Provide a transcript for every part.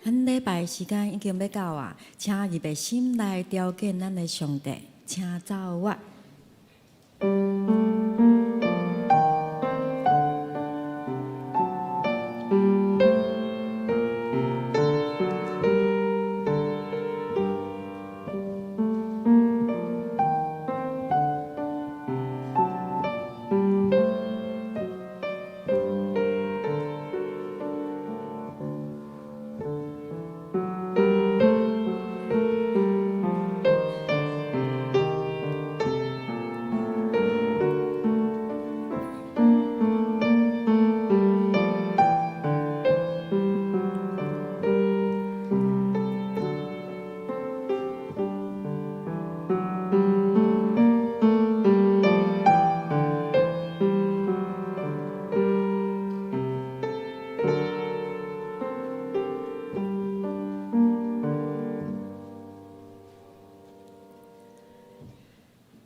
咱禮拜時間已經欲到啊，請預備心來朝見咱的上帝，請奏樂。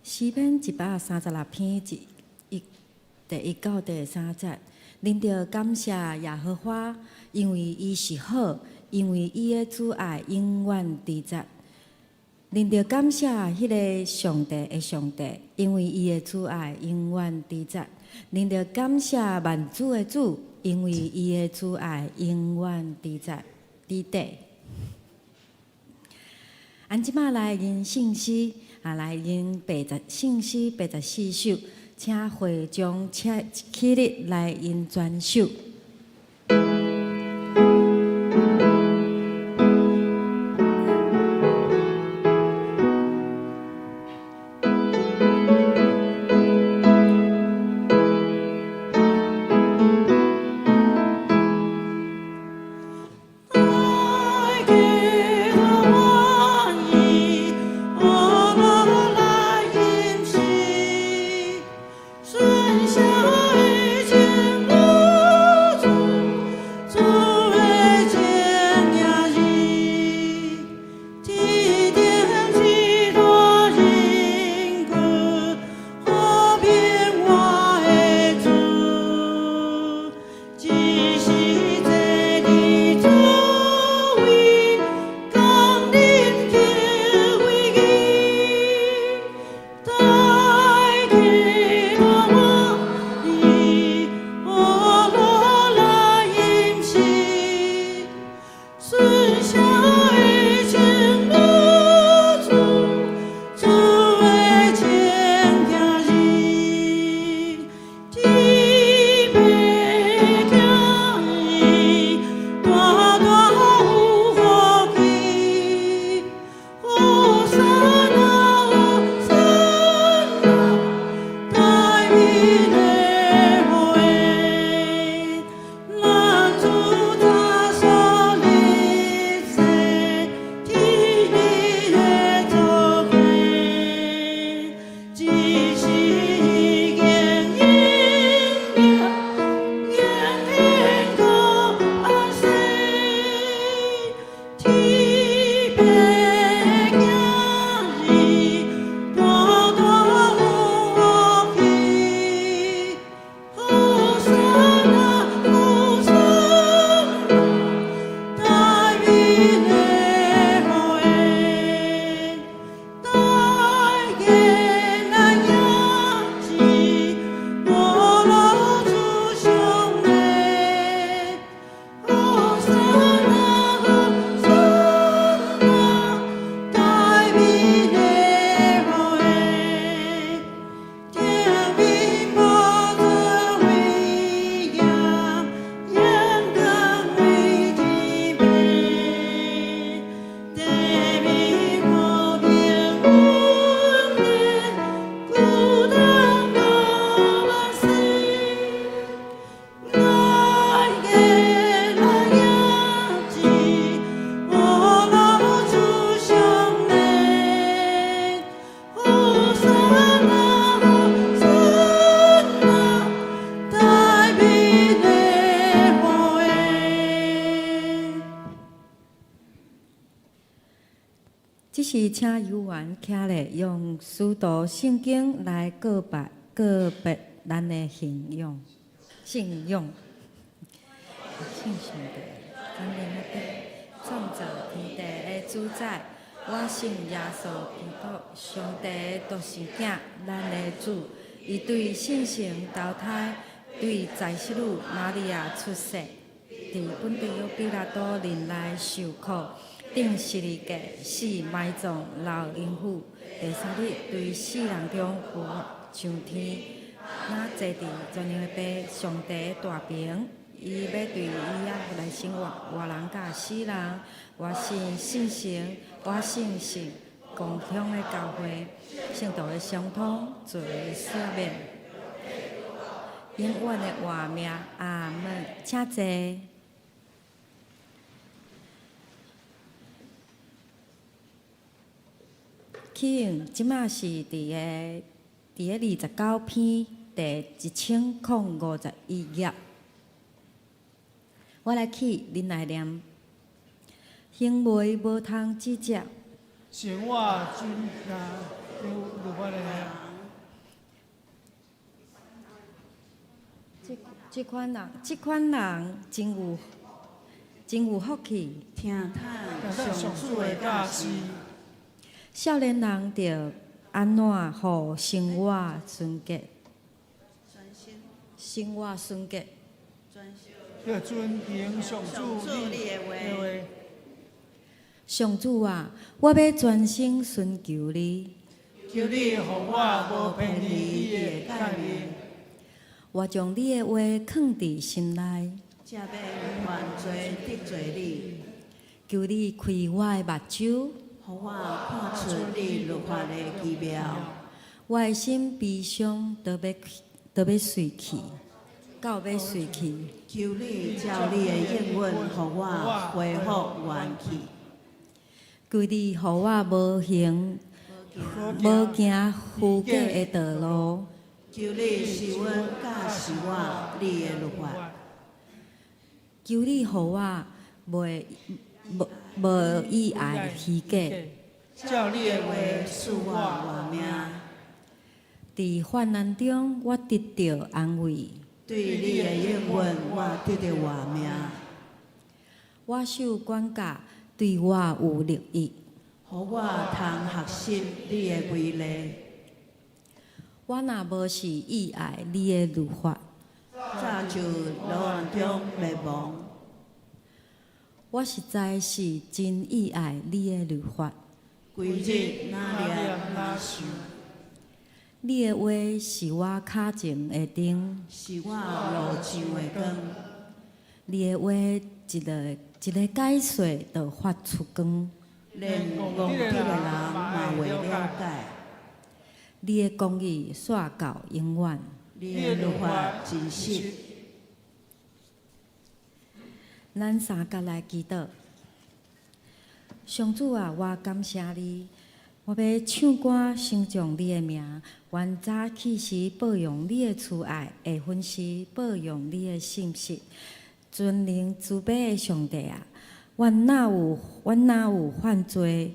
詩篇136篇一第一到第三節，恁著感謝耶和華，因為伊是好，因為伊的慈愛永遠持續。恁著感謝彼个上帝的上帝，因為伊的慈愛永遠持續。恁著感謝萬主的主，因為伊的慈愛永遠持續。佇底。按這擺來吟聖詩，啊，來吟八十聖詩84首，請會眾請起立來吟全首。這時請有緣起來用使徒聖經來告白告別咱的信仰，信仰。信上帝，全能的父，創造天地的主宰。我信耶穌基督，上帝的獨生囝，咱的主。伊對聖神投胎，對在聖女瑪利亞出世，佇本丟彼拉多任內受苦，釘十字架，死埋葬，落陰府。第三日對死人中復活上天，若坐佇全能的父上帝的大爿。伊欲對伊遐來審活活人佮死人。我信聖神，我信聖公統的教會，聖徒的相通，罪的赦免，永遠的活命。阿門。請坐。啟應，這馬是佇个29篇第1051頁。我來起，恁來念。行為無通指責。生活遵行律法的人。這款人真有福氣。聽趁上主的教示。少年人著按怎予生活純潔？生活純潔。要遵行上主你的話。上主啊，我欲專心尋求你。求你予我無偏離你的誡命。我將你的話囥佇心內。才欲犯罪得罪你。求你開我的目睭，予我看出你律法的奇妙。我的心悲傷，都欲碎去，到欲碎去。求你照你的應允，予我恢復元氣。求你予我無行虛假的道路。求你施恩教示我你的律法。求你予我袂倚愛虛假。照你的話賜我活命。佇患難中，我得著安慰。對你的應允，我得著活命。我受管教，對我有利益。予我通學習你的規例。我若無是倚愛你的律法，早就老人中滅亡。我實在是真倚愛你的律法。規日若念若想。你的話是我跤前的燈，是我路上的光。你的話一個解說就發出光，連戇拙的人嘛會了解。你的公義煞到永遠。你的律法真實。咱三佮來祈禱。上主啊，我感謝你，我欲唱歌稱頌你的名。願早起時報揚你的慈愛，下昏時報揚你的信實。全能慈悲的上帝啊，阮若有犯罪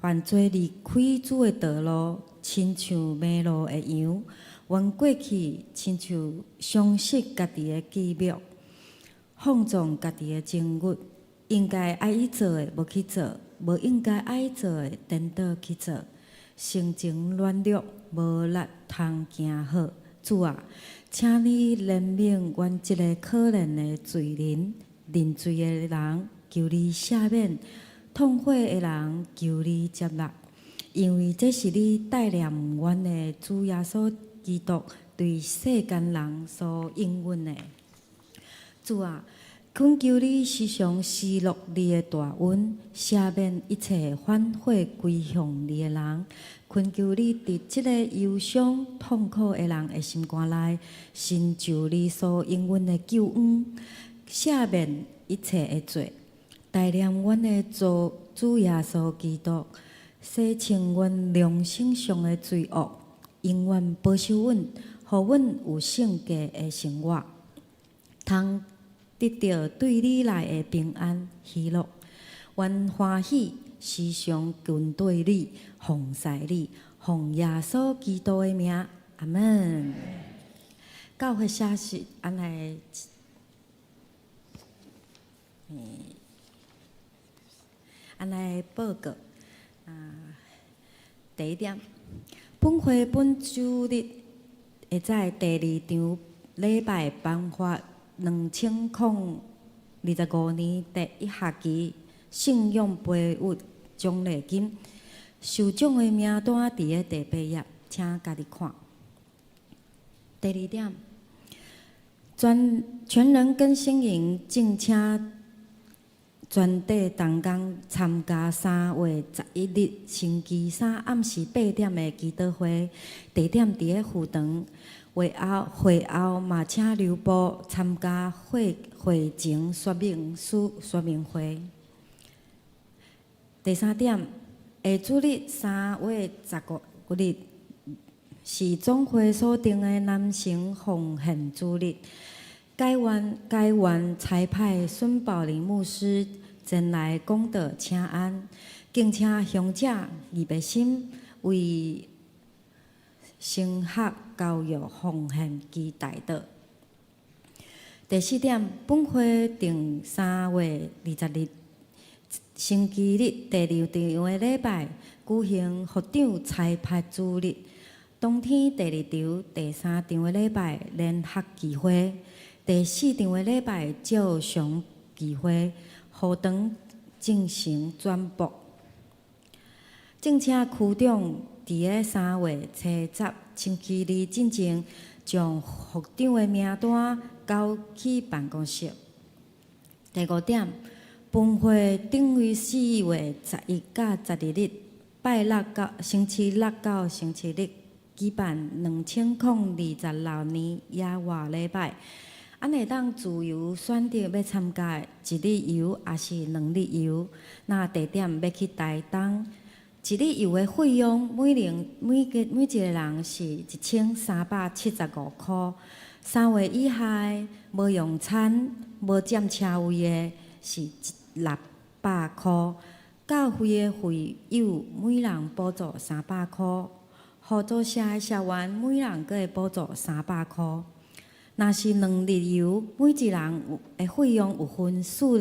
離開主的道路，親像迷路的羊。阮過去親像喪失家己的記憶，放縱家己的情欲，應該愛去做的無去做，無應該愛做的顛倒去做，性情軟弱，無力通行好。主啊，請你憐憫阮這个可憐的罪人，認罪的人，求你赦免；痛悔的人，求你接納。因為這是你帶領阮的主耶穌基督對世間人所應允的。主啊，懇求你時常施落你的大恩，赦免一切反悔歸向你的人。懇求你佇這个憂傷痛苦的人的心肝內，成就你所應允的救恩，赦免一切的罪，帶領阮的主耶穌基督，洗清阮良心上的罪惡，永遠保守阮，予阮有聖潔的生活，通得著對你來的平安喜樂。願歡喜時常跟綴你，奉侍你，奉耶穌基督的名，阿門。教會寫是按呢，按來報告。啊，第一點，本會本主日會在第二場禮拜頒發2025年第一學期信仰培育獎勵金，受獎的名單佇咧第八頁，請家己看。第二點，全人更新營敬請全體同工參加3月11日星期三暗時8點的祈禱會，地點佇咧魚場。會後嘛，請留步參加會前說明書說明會。第三點，下主日3月15日是總會所定的南城奉獻主日。該院差派孫寶林牧師前來講道請安，敬請鄉者預備心為神學教育奉獻及代禱。第四點，本會定3月20日星期日第二場的禮拜舉行副長差派主日。當天第二場、第三場的禮拜聯合聚會，第四場的禮拜照常聚會，魚場進行轉播。敬請區長佇咧3月初10星期二進前，將副長的名單交去辦公室。第五點，本會定於4月11佮12日拜六到星期六到星期日舉辦2026年野外禮拜。按會當自由選擇欲參加一日遊抑是兩日遊。那地點欲去台東。一日遊的費用，每一個人是1375箍。3歲以下的無用餐、無佔車位的，是600箍。教會的會友每人補助300箍，合作社的社員每人閣會補助300箍。若是兩日遊，每一人的費用有分四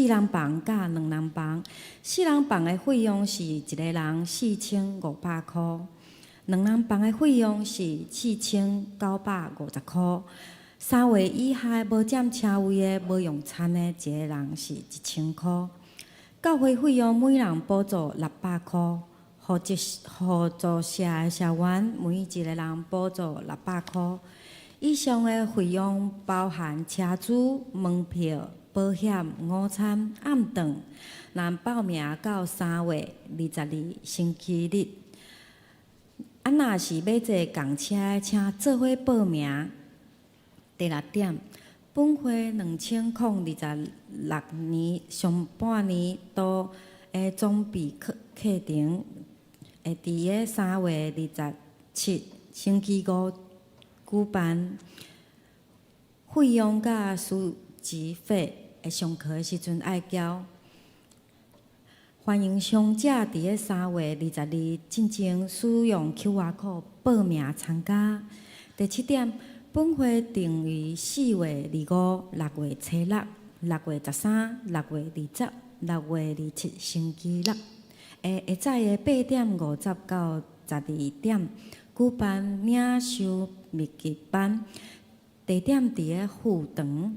人房佮兩人房。四人房的費用是一個人4500箍，兩人房的費用是4950箍。3歲以下無佔車位的、無用餐的，一個人是1000箍。教會費用每人補助600箍，合作社的社員每一個人補助600箍。以上的費用包含車資、門票、保險、午餐、暗頓。若報名到3月22星期日。啊，若是欲坐仝車的，請做伙報名。第六點，本會2026年上半年度的裝備課程，會佇咧3月27星期五舉辦。費用佮書籍費，會上課的時陣愛交。歡迎傷者佇咧3月22進前使用 QR code 報名參加。第七點，本會定於4月25、6月初6、6月13、6月20、6月27星期六，下早的8點50到12點舉辦領袖密集班，地點佇咧魚場，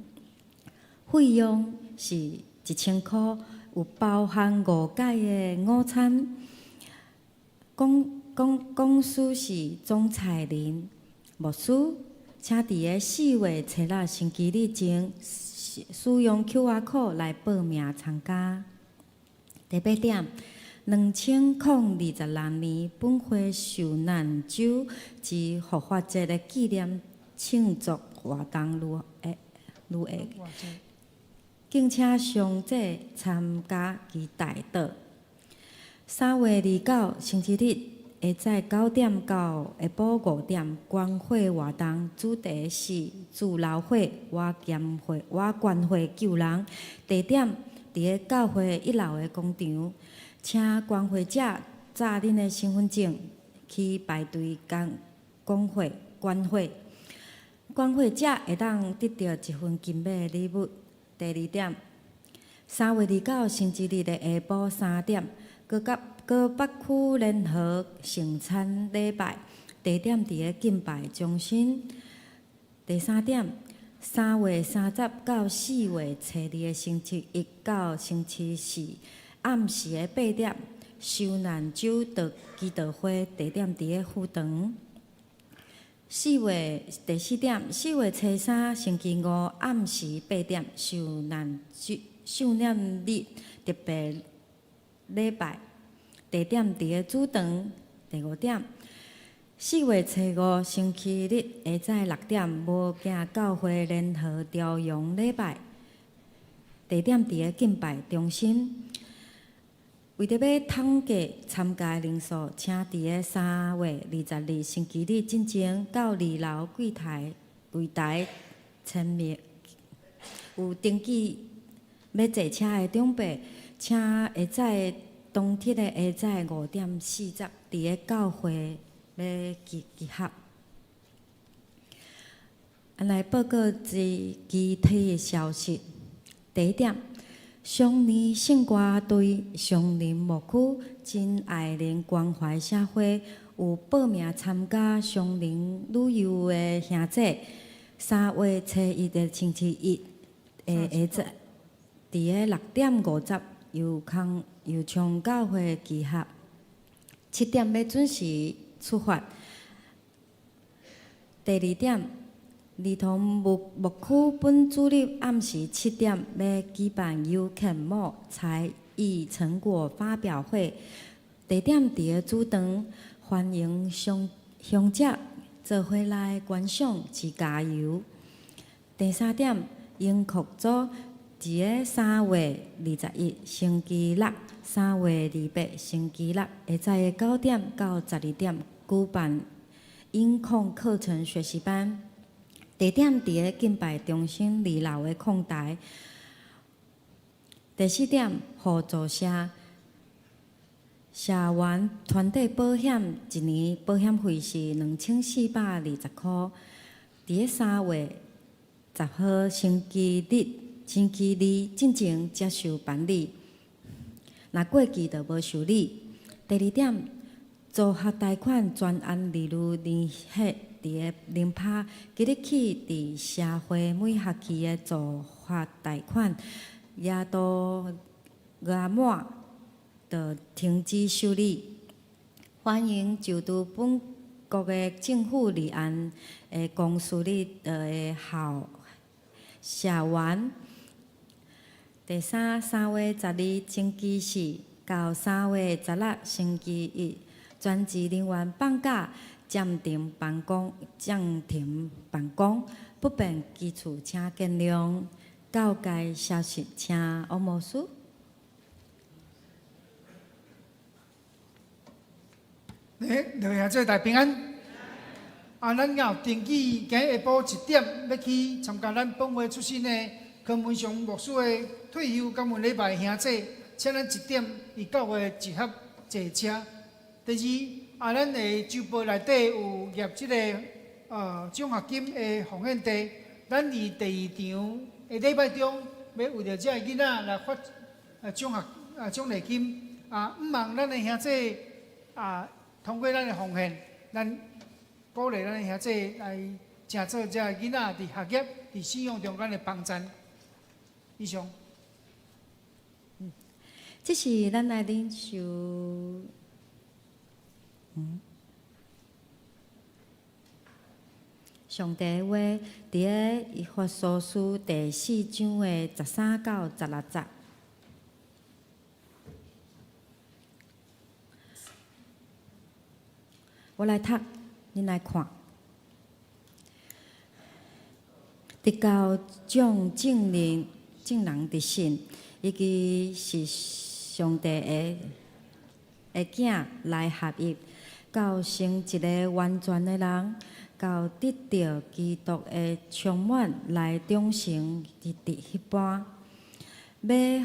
費用是1000箍，有包含五改的午餐。講師是鍾彩玲牧師，請佇咧4月初6星期日前使用 QR code 來報名參加。第八點，2026年本會受難週之復活節的紀念慶祝活動如下，敬請傷者參加及代禱。3月29星期日，下早9點到下晡5點，關懷活動主題是主流會，我兼會我關懷救人。地點佇咧教會一樓的廣場，請關懷者紮恁的身份證去排隊講會關懷。關懷者會當得著一份精美的禮物。第二點， 3月29星期日的下晡3點，閣佮閣北區聯合聖餐禮拜，地點佇个敬拜中心。第三點，3月30到4月初二的星期一到星期四暗時的8點，受難週的祈禱會地點佇个副堂。第四點，4月初三星期五暗時8點，受難週受難日特別禮拜，地點佇个主堂。第五點，4月初五星期日下早6點，無鏡教會聯合朝陽禮拜，地點佇个敬拜中心。為著欲統計參加人數，請佇个3月22日星期日進前到二樓櫃檯簽名。有登記欲坐車的長輩，請會使當天的下早5點40，佇个教會欲集合。來報告這其他的消息。第一點，雙年聖歌隊雙林牧區真愛連關懷社會有報名參加雙林旅遊的兄姐，3月初一的星期一下下早，佇个6點50，油昌教會集合，7點欲準時出發。第二點，兒童牧區本主日暗時7點欲舉辦尤肯莫才藝成果發表會，地點佇个主堂，歡迎鄉長做伙來觀賞及加油。第三點，英國組佇个3月21星期六、3月28星期六下早的9點到12點舉辦音控課程學習班。地點佇个敬拜中心二樓的控台。第四點，互助社社員團體保險一年保險費是2420塊。佇个3月10號星期日、星期二進前接受辦理，若過期就無受理。第二點，助學貸款專案利率年息佇个0%，即日起佇社會每學期的助學貸款額度額滿，就停止受理。歡迎就讀本國的政府立案的公私立的校社員。第三，3月12星期四到3月16星期一，專職人員放假暫停辦公，暫停辦公，不便之處請見諒。教界消息，請王牧師。欸，兄弟姊妹平安。啊，咱有登記今日下晡1點欲去參加咱本會出身的柯文雄牧師的退休感恩禮拜兄弟，請咱1點佇教會集合坐車。第二，啊，咱的週報內底有頁這个獎學金的奉獻地，咱佇第二場的禮拜中，欲為著這个囡仔來發獎學獎勵金。啊，向望咱的兄弟啊，通過咱的奉獻，咱鼓勵咱的兄弟來成做這個囡仔佇學業、佇信仰中間的幫贊。以上。這是咱來領受，上帝話佇个以弗所書第四章的13到16節。我來讀，恁來看。直到眾眾人眾人得信，伊己是上帝的囝來合一，到成一个完全的人，到得著基督的充滿來長成佇彼般，欲予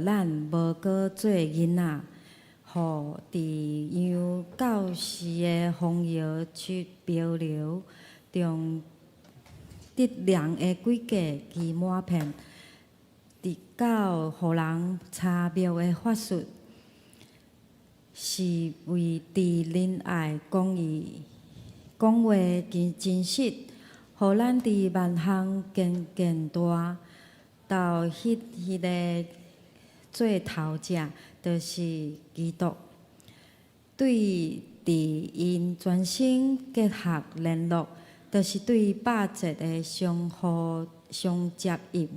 咱無閣做囡仔，予佇洋教師的風搖去漂流中，得人的詭計欺瞞騙，佇到予人查妙的法術，是為佇仁愛、公義、講話真實，予咱佇萬項堅健大，到彼個做頭者，就是基督。對佇𪜶全身結合聯絡，就是對百節的相互相接應，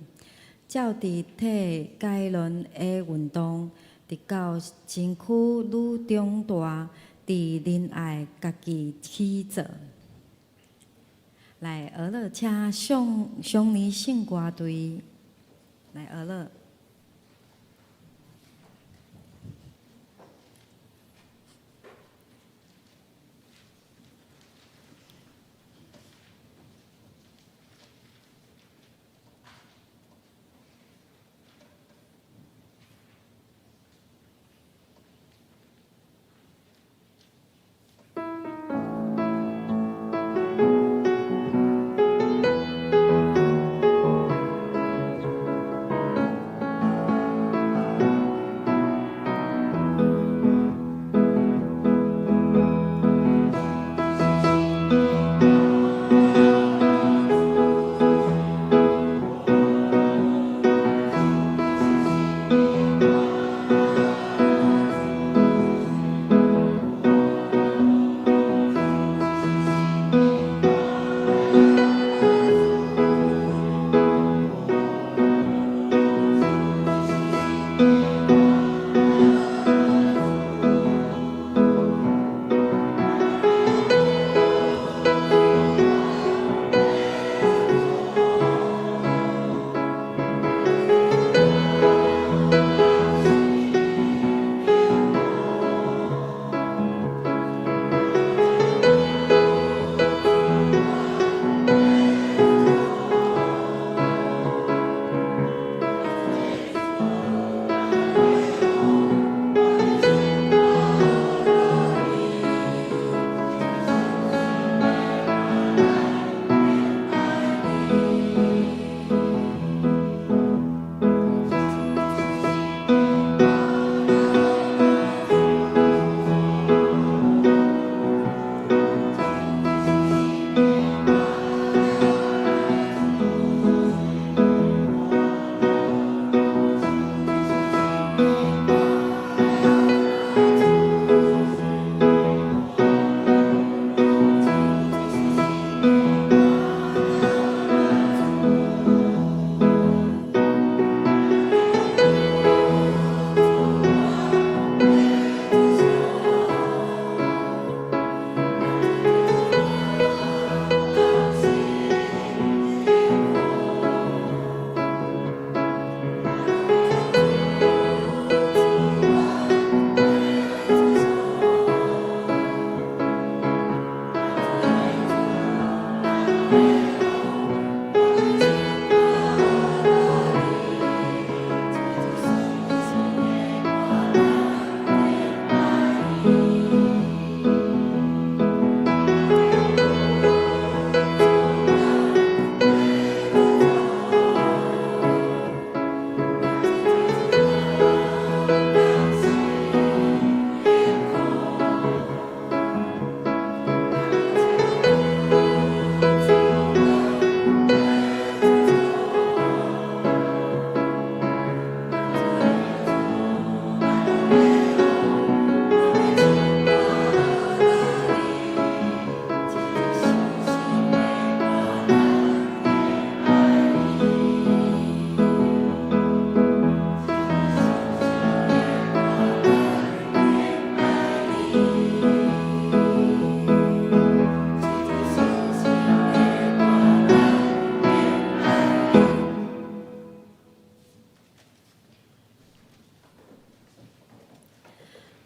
照佇體解輪的運動，直到身軀愈長大，佇仁愛家己起造。來，學樂，請上上年聖歌隊來學樂。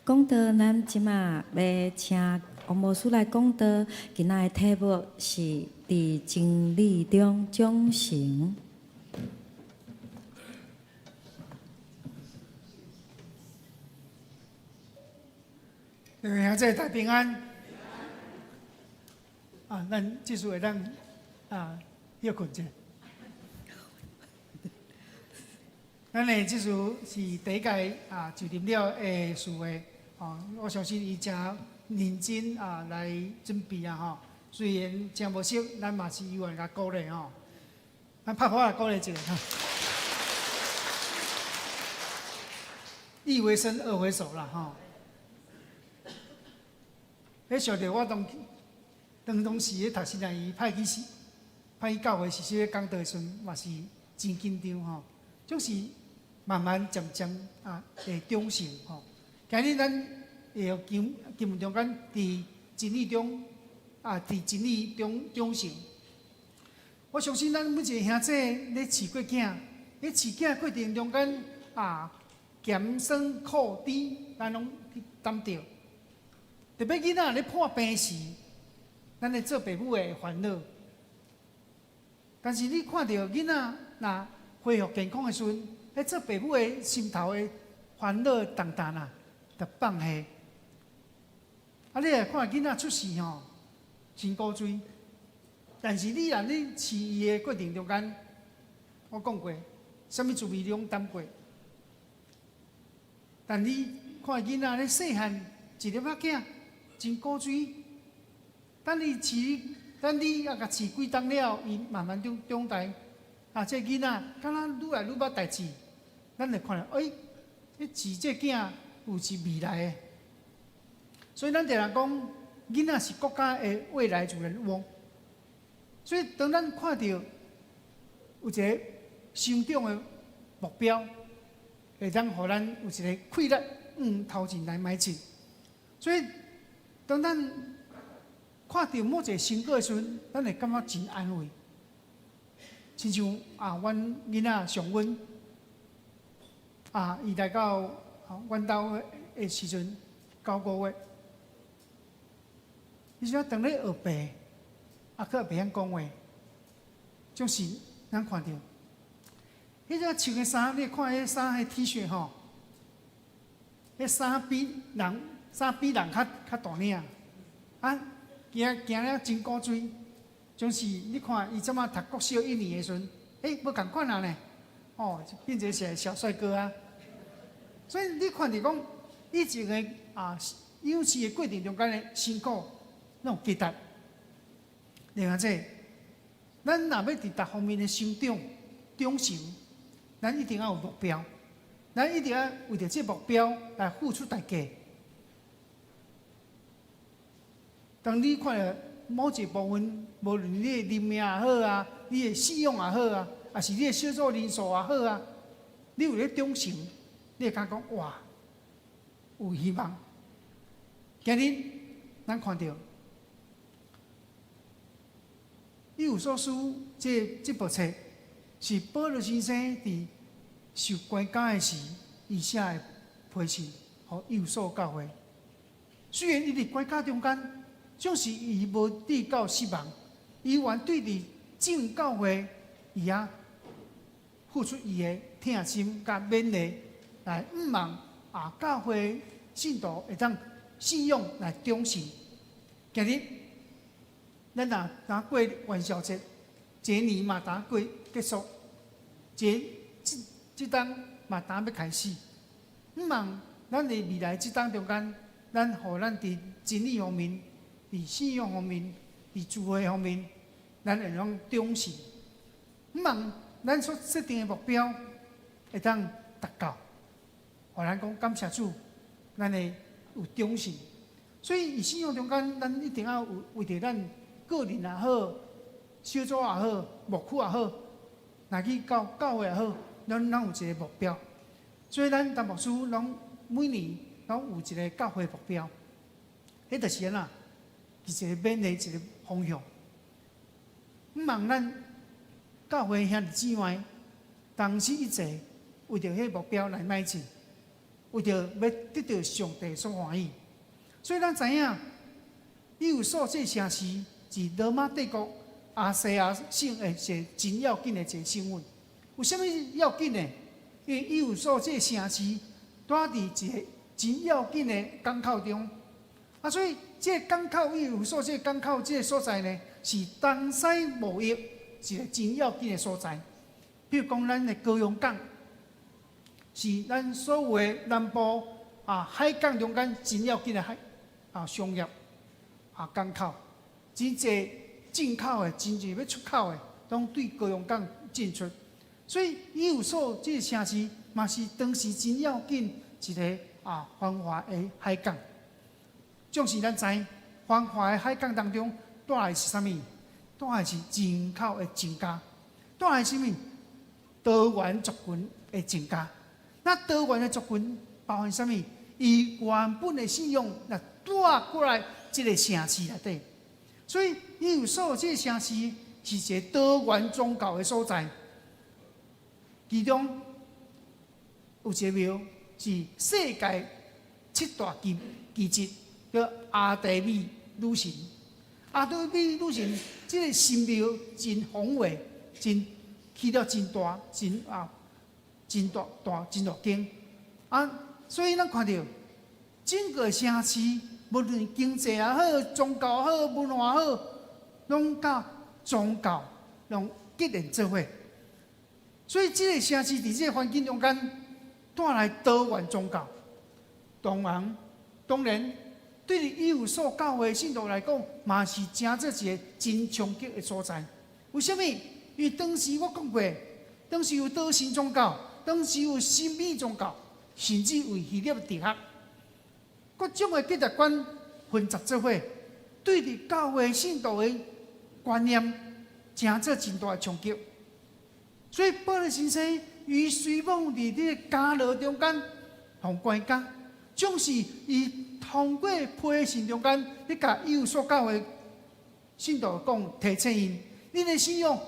講道，咱這馬欲請王牧師來講道。今仔的題目是佇真理中長成。各位兄弟大平安。啊，咱這次會當啊歇睏者。咱的執事是第一屆就任了的事會，哦，我相信伊誠認真來準備啊吼。雖然誠無熟，咱嘛是猶原共鼓勵吼。咱拍鼓來鼓勵一下哈。一回生，二回熟啦吼。彼想著我當當當時咧讀神學院派去時，派去教會實習咧講道的時陣，嘛是真緊張吼。總是慢慢漸漸會長成吼。今日咱會用經經文中間佇真理中啊，佇真理中長成。我相信咱每一个兄弟咧飼過囝，咧飼囝過程中間啊，鹹酸苦甜，咱攏去擔著。特別囡仔咧破病時，咱咧做爸母的會煩惱。但是你看著囡仔若恢復健康的時陣，彼做爸母的心頭的煩惱重擔啊，就放下。啊，你若看囡仔出世吼，真古錐。但是你若咧飼伊的過程中間，我講過，啥物滋味你攏擔過。但你看囡仔咧細漢，一粒仔囝，真古錐。等你飼，等你啊共飼幾冬了，伊慢慢長長大。啊，這囡仔敢若愈來愈捌代誌，咱就看著，欸，這飼這囝有是未來的。所以咱定定講，囡仔是國家的未來主人翁。所以當咱看著有一個成長的目標，會當予咱有一個氣力往頭前來邁進。所以當咱看著某一個成果的時陣，咱會感覺真安慰。親像啊，阮囡仔上阮啊，伊來到阮兜的時陣，9個月，伊時陣當咧學爬，啊，閣袂曉講話，就是咱看著，彼個穿的衫，你看彼衫，彼 T 恤吼，彼衫比人較較大領，啊，行行了真古錐。就是你看伊這馬讀國小一年的時陣，欸，無仝款啊呢，哦，變成一個小帥哥啊。所以你看著講，以前的養飼的過程中間的辛苦，攏有值得。另外這，咱若欲佇逐方面的成長、長成，咱一定要有目標，咱一定要為著這目標來付出代價。當你看著某一部分，無論你的靈命也好啊，你的信仰也好啊，抑是你的小組人數也好啊，你有咧長成，你會感覺講哇，有希望。今日咱看著以弗所書這部冊是保羅先生佇受關監的時，伊寫的批信，予以弗所教會。雖然伊佇關監中間，總是伊無至到失望，伊猶原對佇眾教會，伊也付出伊的疼心佮勉勵，來向望教會信徒會當信仰來長成。今日咱若若過元宵節，這年嘛當過結束，這這這冬嘛當欲開始。向望咱佇未來這冬中間，咱予咱佇真理方面、佇信仰方面、佇聚會方面，咱會當長成。向望咱所設定的目標會當達到，予咱講感謝主，咱會有長成。所以，佇信仰中間，咱一定要有為著咱個人也好、小組也好、牧區也好，乃至到教會也好，咱攏有一個目標。所以，咱陳牧師攏每年攏有一個教會目標，彼就是按怎，是一個勉勵，一個方向。向望咱教會兄弟姊妹同心一齊，為著彼個目標來邁進，為著欲得著上帝所歡喜。所以咱知影，以弗所這城市是羅馬帝國亞細亞省的一個真要緊的一個省份。有啥物要緊的？因為以弗所這城市蹛佇一個真要緊的港口中，啊，所以這個港口以弗所這個港口這個所在呢，是東西貿易一個真要緊的所在。比如講，咱的高雄港，是咱所有的南部海港中間真要緊的海商業港口，真濟進口的，真濟欲出口的，攏對高雄港進出。所以以弗所這個城市嘛是當時真要緊一个繁華的海港。縱使咱知繁華的海港當中帶來是啥物？帶來是人口的增加，帶來是啥物？多元族群的增加。那多元的族群包含啥物？伊原本的信仰若帶過來這个城市內底，所以以弗所這个城市是一个多元宗教的所在。其中有一个廟是世界七大奇奇蹟，叫阿提米女神。阿提米女神這个神廟真宏偉，真起了真大，真大大真大間。所以咱看著整個城市，無論經濟也好，宗教也好，文化也好，攏佮宗教攏結連做伙。所以這個城市佇這個環境中間帶來多元宗教。當然，當然，對於以弗所教會信徒來講，嘛是成做一個真衝擊的所在。為啥物？因為當時我講過，當時有多神宗教，當時有神秘宗教，甚至有希臘哲學，各種的價值觀混雜做伙，對佇教會信徒的觀念，成做真大的衝擊。所以保羅先生伊雖罔佇這个監牢中間，予關監，總是伊通過批信中間，咧共以弗所教會信徒講提醒𪜶，恁的信仰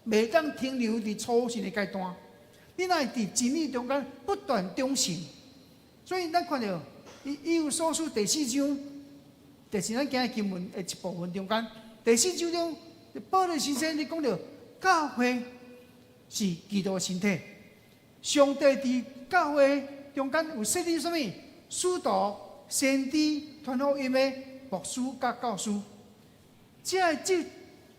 袂當停留佇初信的階段，恁愛佇真理中間不斷長成。所以咱看著以弗所書第四章，就是咱今日經文的一部分中間，第四章中，保羅先生咧講著教會是基督的身體，上帝佇教會中間有設立啥物？使徒、先知、傳福音的牧師佮教師。這个這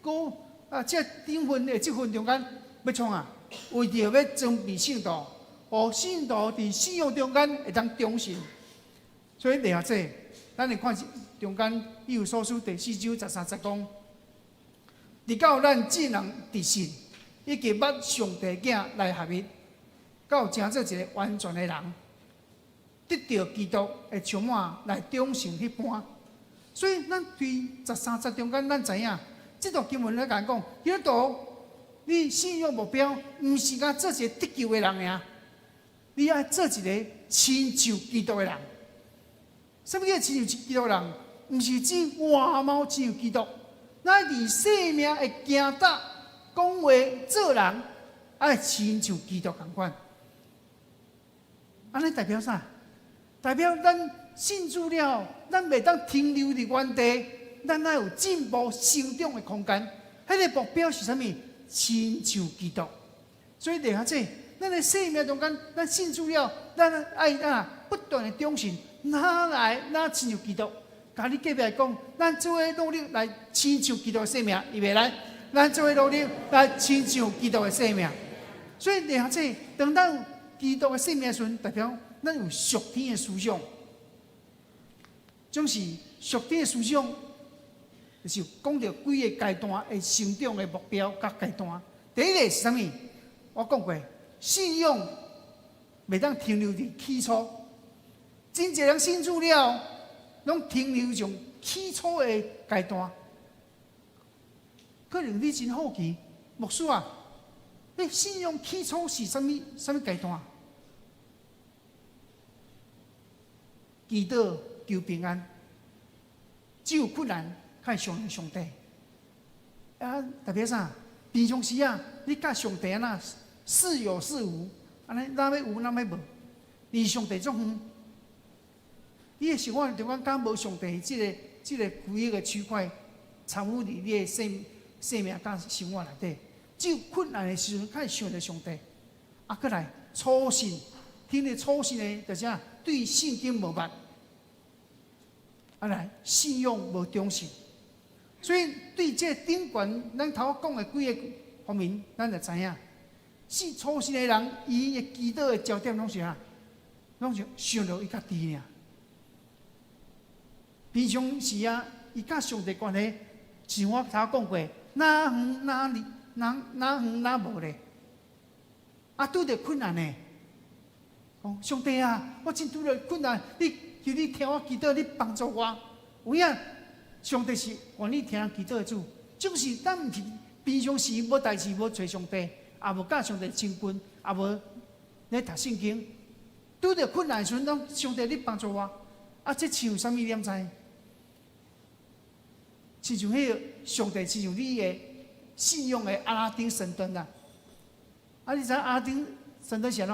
個這頂份的這份中間欲創啥？為著欲裝備聖徒，予聖徒佇信仰中間會當長成。所以弟兄姊，咱會看中間以弗所書第四章13節講，直到咱眾人佇信，以及捌上帝囝來合一，到成做一个完全的人，得著基督的充滿來長成彼般。所以咱對13節中間，咱知影，這段經文咧共講，基督徒，你信仰目標毋是干做一个得救的人爾，你愛做一个親像基督的人。啥物叫親像基督的人？毋是指外貌親像基督，咱佇生命的行踏、講話、做人，愛親像基督仝款。按呢代表啥？代表咱信主了，咱袂當停留佇原地，咱愛有進步成長的空間。彼个目標是啥物？親像基督。所以弟兄姊，咱的生命中間，咱信主了，咱愛不斷的長成，愈來愈親像基督。共你隔壁講，咱做伙努力來親像基督的生命，預備來，咱做伙努力來親像基督的生命。所以弟兄姊，當咱有基督的生命的時陣，代表咱有屬天的思想。總是屬天的思想，就是講著幾个階段的成長的目標佮階段。第一个是啥物？我講過，信仰袂當停留佇起初。真濟人信主了，攏停留從起初的階段。可能你真好奇，牧師啊，你信仰起初是啥物？啥物階段？祈禱求平安，只有困難，較會相信上帝。代表啥？平常時啊，你佮上帝按怎似有似無，按呢若欲有，若欲無，離上帝足遠。你的生活中間敢無上帝這个區域的區塊參與佇你的生命佮生活內底？只有困難的時陣，較會想著上帝。閣來初信，聽著初信的，就是啥？對聖經無捌，來信仰無忠信，所以對這頂懸咱頭講的幾个方面，咱就知影。是初信的人，伊的祈禱的焦點攏是啥？攏是想著伊家己爾。平常時啊，伊佮上帝關係，像我頭講過，若遠若離，若若遠若無咧。啊，拄著困難呢，講上帝啊，我真拄著困難，你求你聽我祈禱，你幫助我。有影，上帝是願意聽人祈禱的主，就是咱毋是平常時無代誌無揣上帝，也無佮上帝親近，也無咧讀聖經，拄著困難的時陣，講上帝你幫助我。啊，這像啥物你敢知？親像彼個上帝，親像你的信仰的阿拉丁神燈啊！啊，你知阿拉丁神燈是按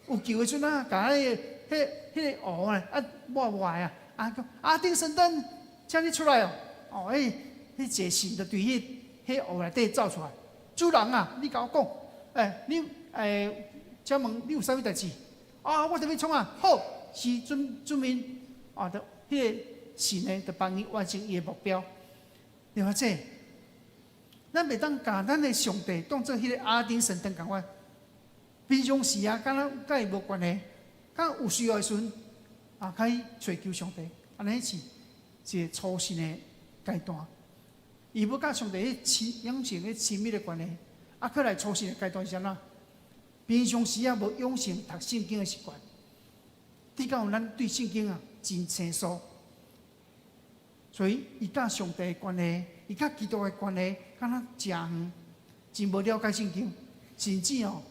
怎？有救的時陣啊，共彼個、彼、彼個烏啊，啊抹抹啊，啊講阿拉丁神燈，請你出來哦！哦，彼彼一個神就對彼彼烏內底走出來。主人啊，你共我講，欸，你欸，請問你有啥物代誌？啊，我著欲創啊，好，是遵遵命啊，就彼個神呢，就幫伊完成伊的目標。對無？這，咱袂當共咱的上帝當做彼個阿拉丁神燈仝款。平常時啊，敢若佮伊無關係，敢有需要的時陣啊，較去揣求上帝，按呢是一個初信的階段。伊無佮上帝彼親養成彼親密的關係，啊，閣來初信的階段是按怎？平常時啊，無養成讀聖經的習慣，直到咱對聖經啊真生疏，所以伊佮上帝的關係，伊佮基督的關係，敢若誠遠，真無了解聖經，甚至哦，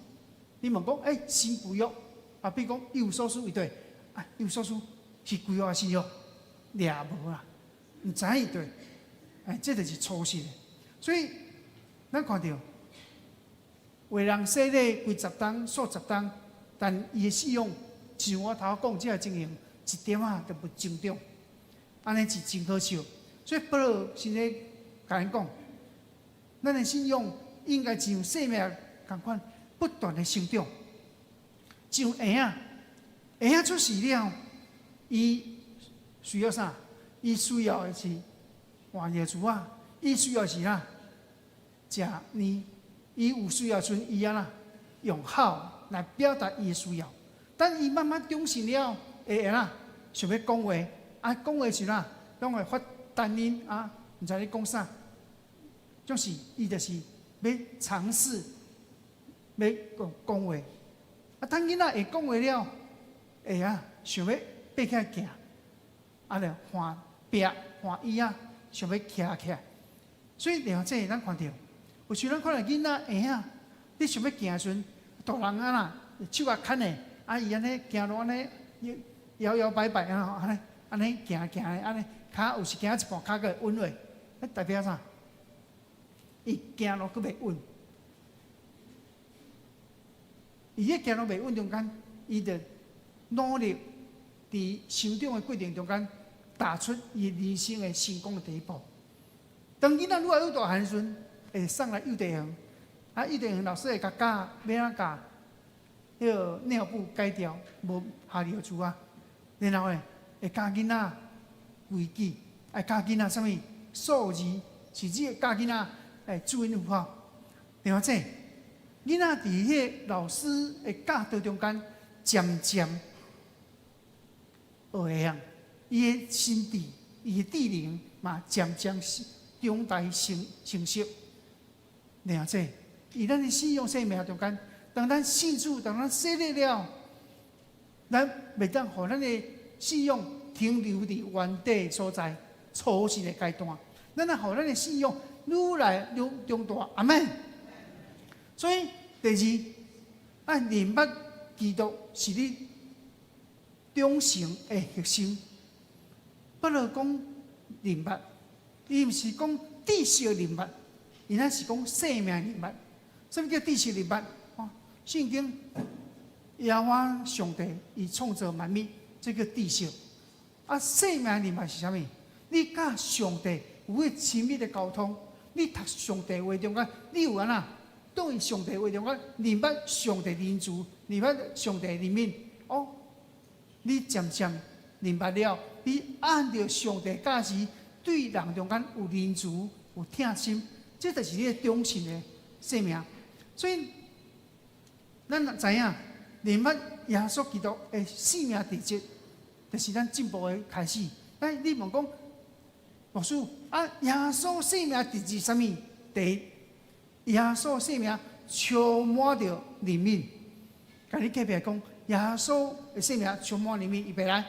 你問講，欸，新舊約，啊，比如講以弗所書伊對，啊，以弗所書是舊約抑是新約？掠無啦，毋知伊對，欸，這就是初信的。所以咱看著，有的人洗禮幾十冬、數十冬，但伊的信仰，像我頭講這个情形，一點仔都無成長，按呢是真可笑。所以保羅先咧共𪜶講，咱的信仰應該像生命仝款，不斷的成長。像嬰仔，嬰仔出世了，伊需要啥？伊需要的是換尿苴仔，伊需要是啥？食奶。伊有需要時陣，伊按怎用吼來表達伊的需要。等伊慢慢長成了，會按怎想欲講話？啊，講話時啦，攏會發單音啊，毋知咧講啥。就是伊就是欲嘗試欲講講話。啊，等囡仔會講話了，會啊想欲爬起來行，啊，就換壁換椅仔，想欲徛起來。所以了這咱看著，有時咱看著囡仔嬰仔，你想欲行的時陣，大人啊啦，手仔牽的，啊伊按呢行路按呢搖搖擺擺啊，按呢按呢行行的，按呢跤有時行一半跤閣會穩落，彼代表啥？伊行路閣袂穩，伊咧行路袂穩中間，伊就努力佇成長的過程中間，踏出伊人生的成功的第一步。當囡仔愈來愈大漢時陣，會送來幼稚園，啊，幼稚園老師會共教欲按怎共彼個尿布改掉，無下尿苴仔，然後呢，會教囡仔規矩，會教囡仔啥物數字，甚至會教囡仔會注音符號。對無？這囡仔佇彼個老師的教導中間，漸漸學會曉，伊的心智、伊的智能嘛，漸漸長大成成熟。了這，佇咱的信仰生命中間，當咱信主，當咱洗禮了，咱袂當予咱的信仰停留佇原地所在，初信的階段。咱若予咱的信仰愈來愈長大，阿們。所以第二，愛認捌基督是你長成的核心。保羅講認捌，伊毋是講知識認捌，伊乃是講生命認捌。啥物叫知識認捌？哦，聖經耶和華上帝伊創造萬物，這叫知識。啊，生命認捌是啥物？你佮上帝有彼親密的溝通，你讀上帝話中間，你有按怎？對上帝話中間認捌上帝仁慈，認捌上帝憐憫。哦，你漸漸認捌了，你按著上帝教示，對人中間有仁慈、有疼心，這就是你的長成的生命。所以，咱知影，認捌耶穌基督的生命特質，就是咱進步的開始。哎，你問講，牧師啊，耶穌生命特質啥物？第一，耶穌生命充滿著憐憫。共你隔壁講，耶穌的生命充滿憐憫，預備來。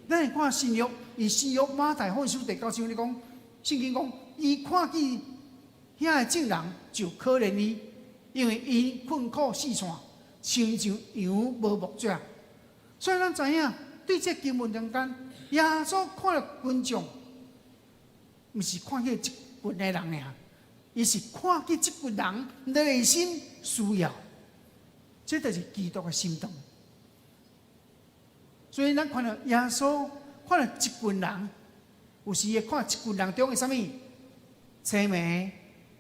咱來看新約，伊新約馬太福音書第九章，你講聖經講，伊看見遐个眾人就可憐伊，因為𪜶困苦四散，親像羊無牧者。所以咱知影，對這經文中間，耶穌看著群眾，毋是看見一群的人爾，伊是看見這群人內心需要，這就是基督的心腸。所以咱看著耶穌看著一群人，有時會看一群人中的啥物？青盲，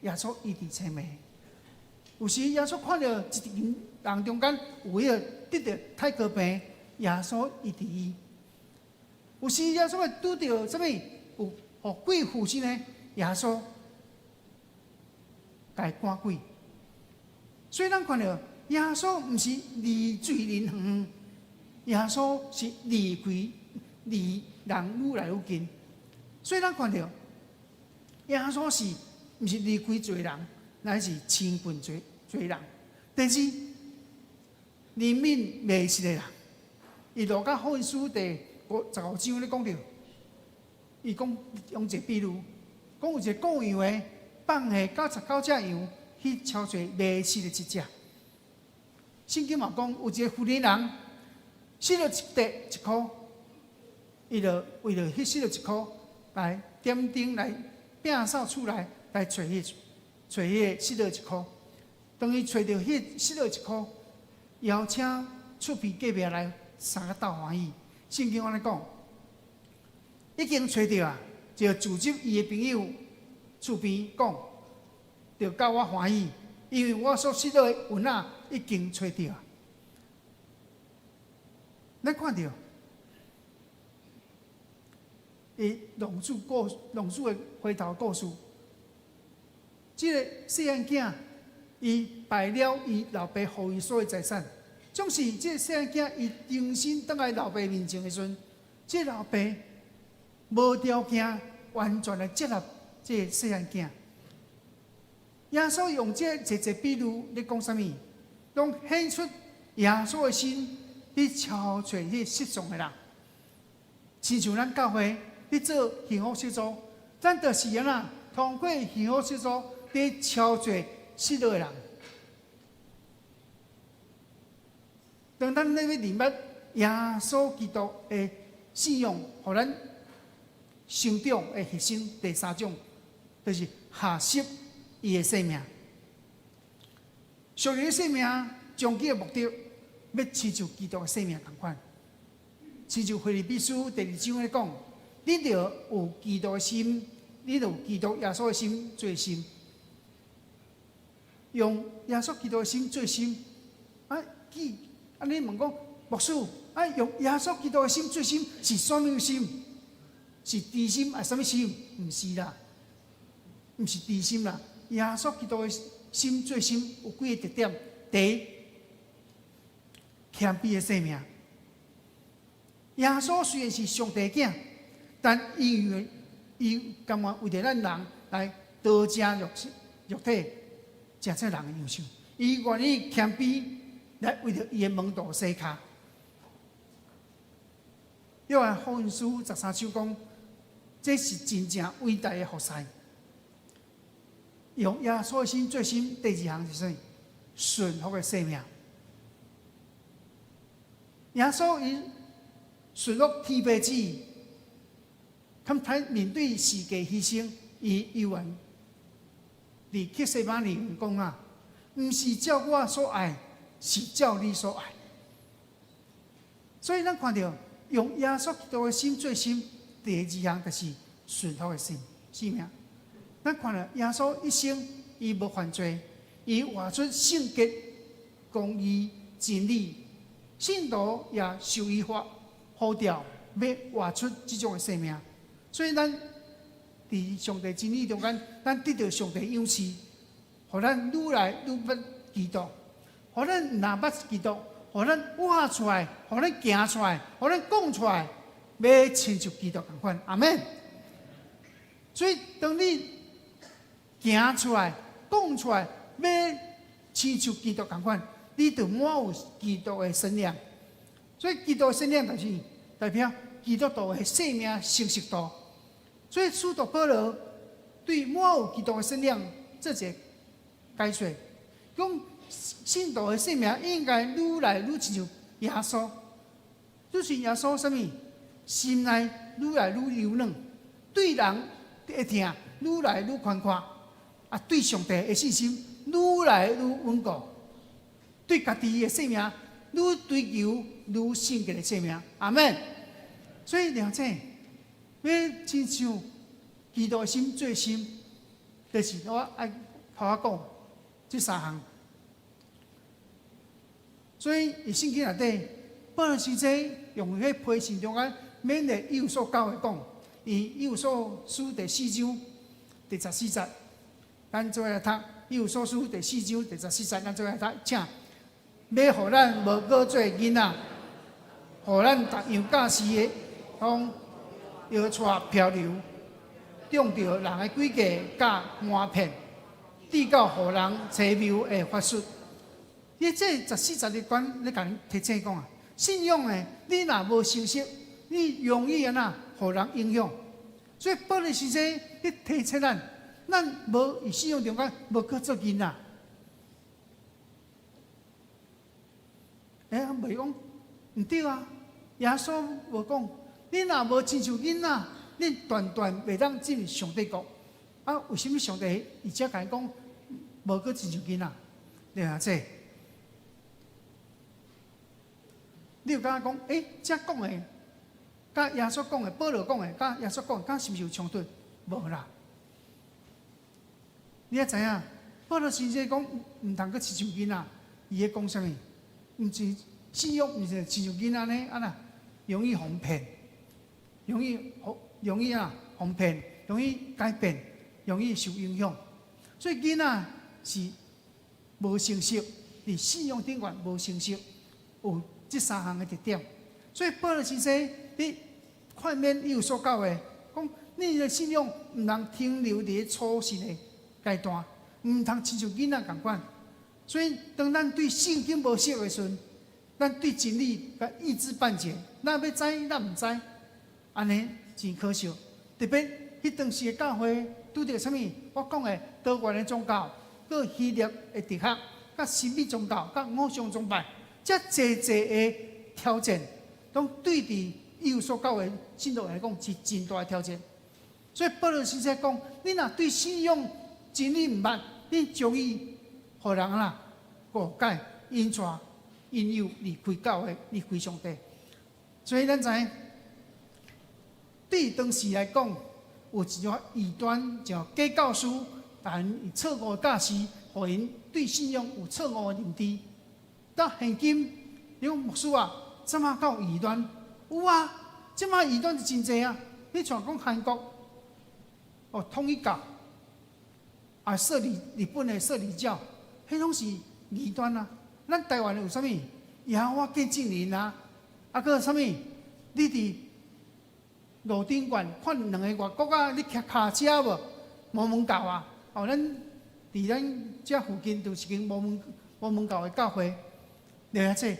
耶穌醫治青盲。有時耶穌看著一群人中間有彼個得著泰哥病，耶穌醫治伊。有時耶穌會拄著啥物有予鬼附身的，耶穌共伊趕鬼。所以咱看著耶穌毋是離罪人遠，耶穌是離開離人愈來愈近。所以咱看著耶穌是毋是離開罪人，乃是親近罪罪人。第二，憐憫迷失的人。伊路加福音書第15章咧講著，伊講用一個比喻，講有一個顧羊的放下99隻羊去搜尋迷失的一隻。聖經嘛講，有一個婦人人失了一塊一箍，伊就為著彼失了一箍來點燈來摒掃厝內來揣彼揣彼個失落一箍。當伊揣著彼失落一箍，邀請厝邊隔壁來三個鬥歡喜。聖經按呢講，已經揣著啊，就組織伊的朋友厝邊講，著佮我歡喜，因為我所失落的銀仔已經揣著啊。咱看著，伊浪子的回頭故事，這个細漢囝，伊敗了伊老爸予伊所有財產，總是這個細漢囝伊重新轉來老爸面前的時陣，這個老爸無條件完全來接納這個細漢囝。耶穌用這濟濟比喻咧講啥物？攏顯出耶穌的心去搜揣彼失喪的人。親像咱教會咧做幸福小組，咱就是按怎通過幸福小組咧搜揣失落的人。當咱咧欲認捌耶穌基督的信仰，予咱成長的核心第三種，就是學習伊的生命。屬靈的生命終極的目的，欲親像基督的生命仝款。親像腓立比書第二章咧講，你著有基督的心，你著有基督耶穌的心做心，用耶穌基督的心做心。啊，記啊！你問講牧師，啊，用耶穌基督的心做心是啥物心？是慈心抑啥物心？毋是啦，毋是慈心啦。耶穌基督的心做心有幾个特點？第一，謙卑的生命。耶穌雖然是上帝囝，但伊為伊甘願為著咱人來道成肉肉體，食做人的樣式。伊願意謙卑來為著伊的門徒洗跤。約翰福音書13章講，這是真正偉大的服侍。用耶穌的心做心，第二項是啥？順服的生命。耶穌伊順服天父旨意，堪他面對十架犧牲，伊猶原佇客西馬尼講啊，毋是照我所愛，是照你所愛。所以咱看著用耶穌基督的心做心，第二項就是順服的心生命。咱看著耶穌一生，伊無犯罪，伊活出聖潔、公義、真理，聖徒也受伊發呼召，欲活出這種的生命。所以咱佇上帝真理中間，咱得著上帝樣式，予咱愈來愈捌基督，予咱毋但捌基督，予咱活出來，予咱行出來，予咱講出來，欲親像基督仝款，阿們。所以當你行出來、講出來，欲親像基督仝款，你就滿有基督的身量。所以基督的身量就是代表基督徒的生命成熟度。所以使徒保羅對滿有基督的身量做一個解說，講信徒的生命應該愈來愈親像耶穌，就是耶穌啥物？心內愈來愈柔軟，對人的疼愈來愈寬闊，啊，對上帝的信心愈來愈穩固，對家己的生命愈追求愈聖潔的生命。阿們。所以兩者欲親像基督的心做心，就是我愛頭仔講這三項。所以佇聖經內底，保羅先生用彼批信中間勉勵以弗所教會講，佇以弗所書第四章第十四節，咱做伙來讀以弗所書第四章第十四節，咱做伙來讀，請欲予咱無閣做囡仔，予咱逐樣教示的風搖帶漂流，中著人的詭計佮瞞騙，直到予人邪謬的法術。伊這十四節的關，咧共恁提醒講啊，信仰的，你若無成熟，你容易按怎，予人影響。所以保羅先生咧提醒咱，咱無佇信仰中間無閣做囡仔。欸，袂講毋對啊！耶穌無講，你若無親像囡仔，你斷斷袂當進入上帝國。啊，為啥物上帝伊才共伊講無閣親像囡仔？對啊，這。你有感覺講，欸，這講的，佮耶穌講的、保羅講的、佮耶穌講的，敢是毋是有衝突？無啦。你也知影，保羅先生講毋通閣親像囡仔，伊咧講啥物？毋是信仰，毋是親像囡仔呢？按怎容易予人騙，容易予容易啊，予人騙，容易改變，容易受影響。所以囡仔是無成熟，佇信仰頂懸無成熟，有這三項的特點。所以保羅先生佇勸勉以弗所教會，講你的信仰毋通停留佇初信的階段，毋通親像囡仔仝款。所以當咱對聖經無熟的時陣，咱對真理閣一知半解，咱欲知，咱毋知，按呢真可惜。特別彼當時的教會拄著啥物？我講的多元的宗教、閣希臘的哲學、佮神秘宗教、佮偶像崇拜，遮濟濟的挑戰，攏對佇以弗所教會信徒來講是真大的挑戰。所以保羅先生講：你若對信仰真理毋捌，你容易予人啦誤解、引帶、引誘離開教會、離開上帝。所以咱知影，對當時來講，有一種異端叫假教師，但𪜶錯誤的教示，予𪜶對信仰有錯誤的認知。到現今，你講牧師啊，這馬閣有異端？有啊，這馬異端就真濟啊！你像講韓國，哦，統一教，啊，攝理日本的攝理教，彼攏是異端啊。咱台灣有啥物？耶和華見證人啊，啊，閣有啥物？你佇路頂懸看兩個月，閣較你騎跤車無？摩門教啊，哦，咱佇咱遮附近就有一間摩門摩門教的教會，了解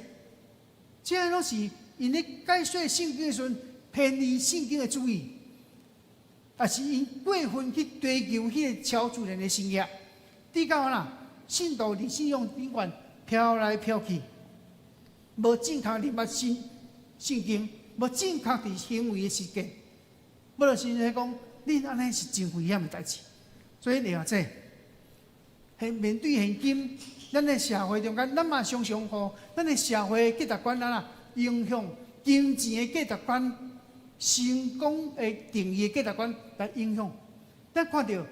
這，這攏是𪜶咧解說聖經的時陣，偏離聖經的主意，抑是𪜶過分去追求彼個超自然的神蹟，直到啦，信徒佇信仰頂懸飄來飄去，無正確認捌聖聖經，無正確佇行為的實踐。保羅先生講，你按呢是真危險的代誌。所以了解，現面對現今咱的社會中間，咱嘛常常予咱的社會價值觀啊影響金錢的價值觀、成功的定義的價值觀來影響。咱看著，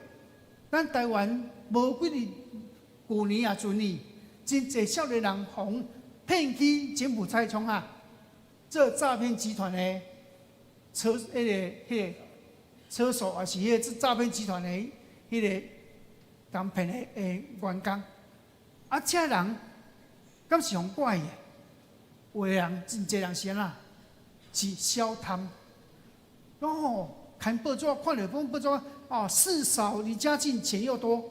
咱台灣無幾日，舊年抑前年，真濟少年人予騙去柬埔寨創啥？做詐騙集團的車，彼個彼個車手，抑是彼個詐騙集團的彼個共騙的員工。啊，這人敢是予怪的？有的人真濟人是按怎？是小貪。講吼，看報紙，看著本報紙，哦，四嫂離家近，錢又多，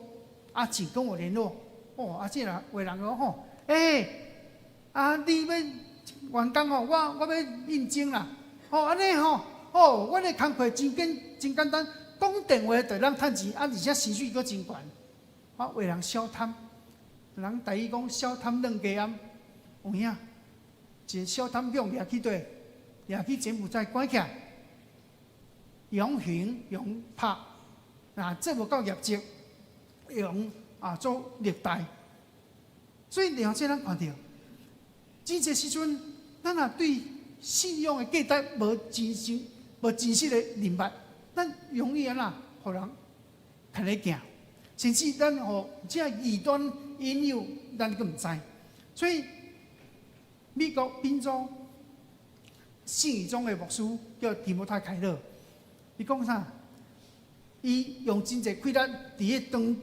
啊，請跟我聯絡。哦，啊，這人有的人講吼，欸，啊，你欲員工吼，我欲應徵啦。哦，按呢吼，哦，阮的工課真簡單，講電話就通趁錢，啊，而且薪水閣真懸。啊，有的人小貪，人台語講小貪軟雞頷，有影？一个小貪予掠去佗？掠去柬埔寨關起來，用刑用拍，若做無夠業績，用啊做虐待。所以兩這咱看著，真濟時陣，咱若對信仰的價值無真實、無真實的認捌，咱容易按怎，予人牽咧行，甚至咱予這異端引誘，咱閣毋知。所以美國賓州信義宗的牧師叫提摩太凱勒，伊講啥？伊用真濟氣力佇咧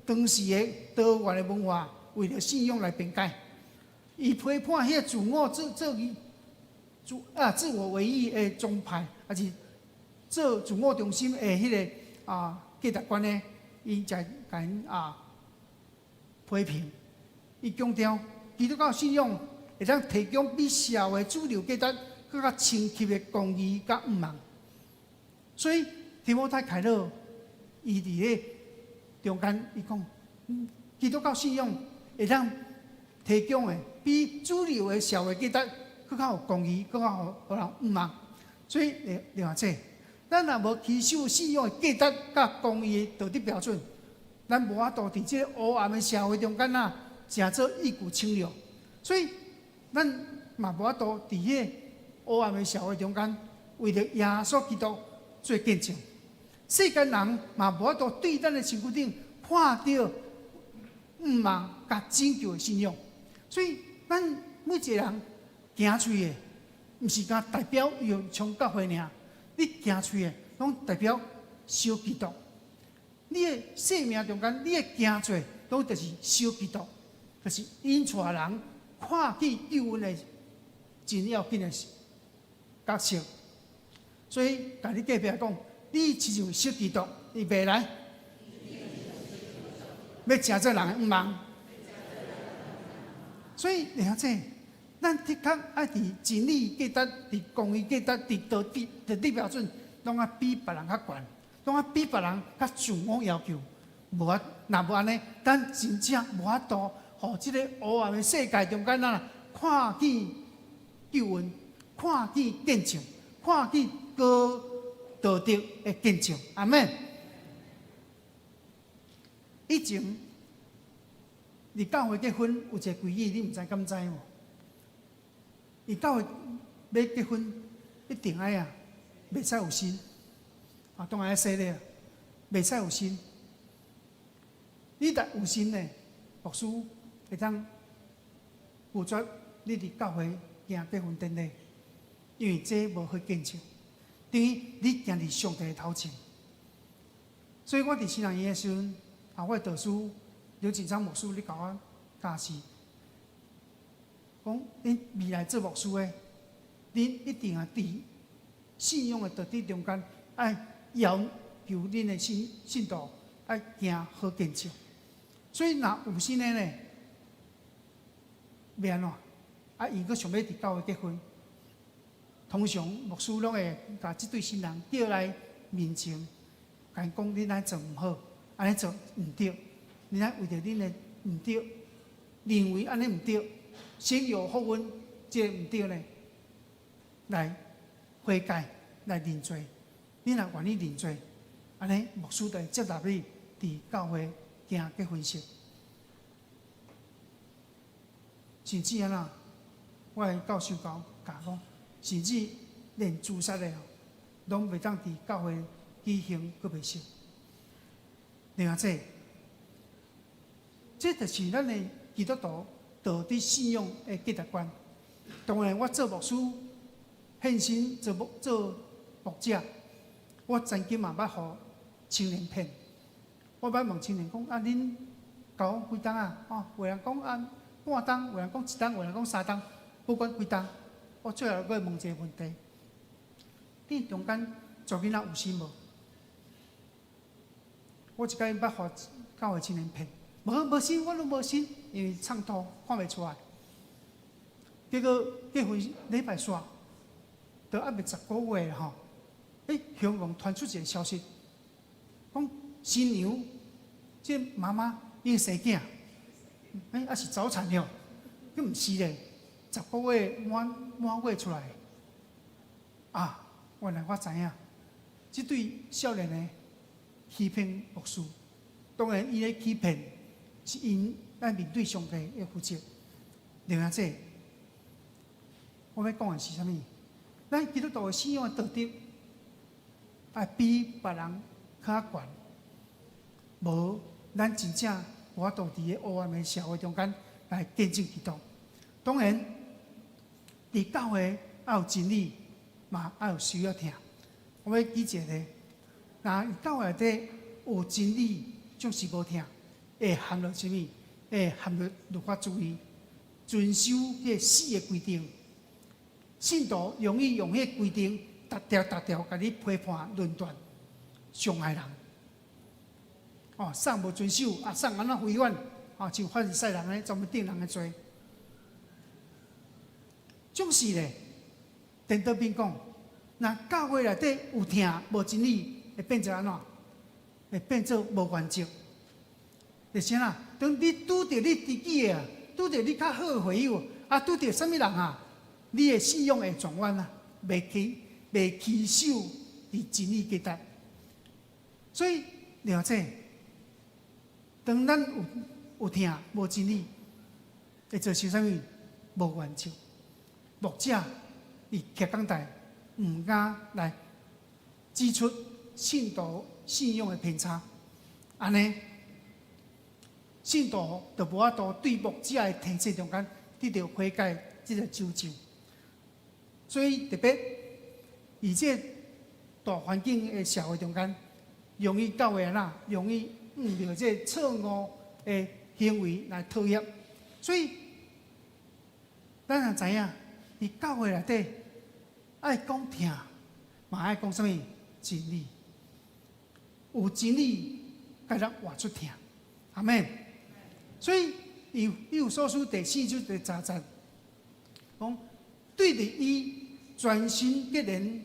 當時的多元的文化，為著信仰來辯解。伊批判彼個自我做做伊自啊自我為義的宗派，抑是做自我中心的彼個啊價值觀呢？伊就共𪜶啊批評。伊強調基督教信仰會當提供比社會主流價值閣較清晰的公義佮向望。所以提摩太凱勒伊佇咧中間，伊講基督教信仰會當提供的比主流的社會價值閣較有公義，閣較予人向望。所以另外這，咱若無持守信仰的價值佮公義的道德標準，咱無法度佇這個黑暗的社會中間啊，成做一股清流。所以咱嘛無法度佇彼個黑暗的社會中間，為著耶穌基督做見證。世間人嘛無法度對咱的身軀頂看著向望佮拯救的信仰。所以咱每一個人行出去的，毋是干代表永昌教會爾，你行出去的，攏代表小基督。你的生命中間，你的行做，攏就是小基督，就是引帶人看見救恩的真要緊的角色。所以，共你隔壁講，你親像小基督，你未來欲成做人的向望。所以，你看這，咱的確愛佇真理價值、佇公義價值、佇道德標準，攏愛比別人較懸，攏愛比別人較自我要求。無法，若無按呢，咱真正無法度，予這个黑暗的世界中間啊，看見救恩，看見見證，看見高道德的見證。阿門。以前佇教會結婚有一个規矩，你毋知敢知無？佇教會欲結婚，一定愛啊，袂使有身，啊，當然愛洗禮啊，袂使有身。你若有身呢，牧師會當拒絕你佇教會行結婚典禮，因為這無好見證，等於你行佇上帝的頭前。所以我佇新人院的時陣，啊，我的導師劉錦昌牧師，咧共我教示，講恁未來做牧師的，恁一定愛佇信仰的道德中間，愛要求恁的信徒愛行好見證。所以若有身的呢，欲按怎？啊，伊閣想欲佇教會結婚，通常牧師攏會共這對新人叫來面前，共𪜶講恁按呢做毋好，按呢做毋對，恁愛為著恁的毋對，認為按呢毋對，先有後婚，這个毋對呢，來悔改，來認罪。你若願意認罪，按呢牧師就會接納你佇教會行結婚式。甚至按怎，我的教授教教講，甚至連自殺的攏袂當佇教會舉行告白式。另外這，這就是咱的基督徒道德信仰的價值觀。當然，我做牧師，獻身做牧者，我曾經嘛捌予青年騙。我捌問青年講啊，恁交往幾冬啊？哦，有人講啊半冬，有人講一冬，有人講三冬，不管幾冬，我最後閣會問一個問題：你中間查某囡仔有心無？我一擺捌予教會青年騙，無無心，我攏無心，因為唱圖看袂出來。結果結婚禮拜煞，都猶未10個月吼，欸，香港傳出一個消息，講新娘這媽媽已經生囝，欸，抑是早產了，閣毋是咧，10個月滿滿月出來，啊，原來我知影，這對少年的欺騙牧師，當然伊咧欺騙是𪜶愛面對上帝的負責。另外這，我欲講的是啥物？咱基督徒的信仰的道德，愛比別人較懸。無，咱真正無法度佇個黑暗的社會中間來見證基督。當然，佇教會愛有真理，嘛愛有需要疼。我欲舉一個例，若教會內底有真理，總是無疼，會陷入啥物？會陷入律法主義，遵守彼個死的規定。信徒容易用彼個規定，逐條逐條共你批判論斷，傷害人。哦，啥無遵守，啊，啥按怎違反，啊，像法利賽人咧，專門定人的罪。總是咧，顛倒變講，若教會內底有疼無真理，會變做按怎？會變做無原則。就是啥？當你拄著你知己的，拄著你較好的會友，啊，拄著啥物人啊？你的信仰會轉彎啊，袂持守佇真理價值。所以了解，當咱有疼無真理，會造成啥物？無原則。牧者佇徛講台，毋敢來指出信徒信仰的偏差，按呢，信徒就無法度對牧者的提醒中間得著悔改，這個糾正。所以特別佇這大環境的社會中間，容易教會啊，容易遇著這錯誤的行為來妥協。所以咱也知影，佇教會內底愛講疼，嘛愛講啥物真理。有真理，才會活出疼。阿們。所以以以弗所書第四章第十節講，對著伊全身結連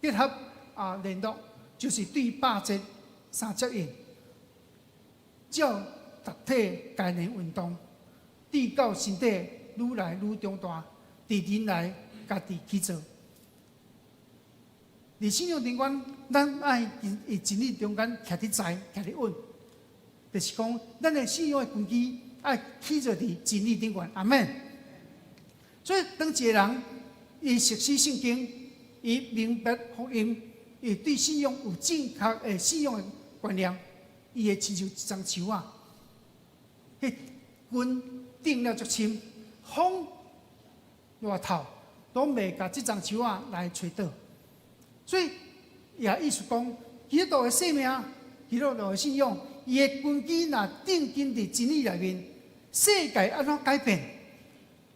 結合啊聯絡，就是對百節相接應，照逐體功能運動，直到身體愈來愈長大，佇仁愛家己起造。佇信仰中間，咱愛佇真理中間徛佇在，徛佇穩，就是講，咱的信仰的根基愛起造佇真理頂懸。阿們。所以，當一個人伊熟悉聖經，伊明白福音，伊對信仰有正確的信仰的觀念，伊會親像一叢樹啊，彼根釘了足深，風偌透攏袂共這叢樹仔來吹倒。所以，也意思講，基督徒的生命、基督徒的信仰，伊的根基若釘根佇真理內面，世界按怎改變，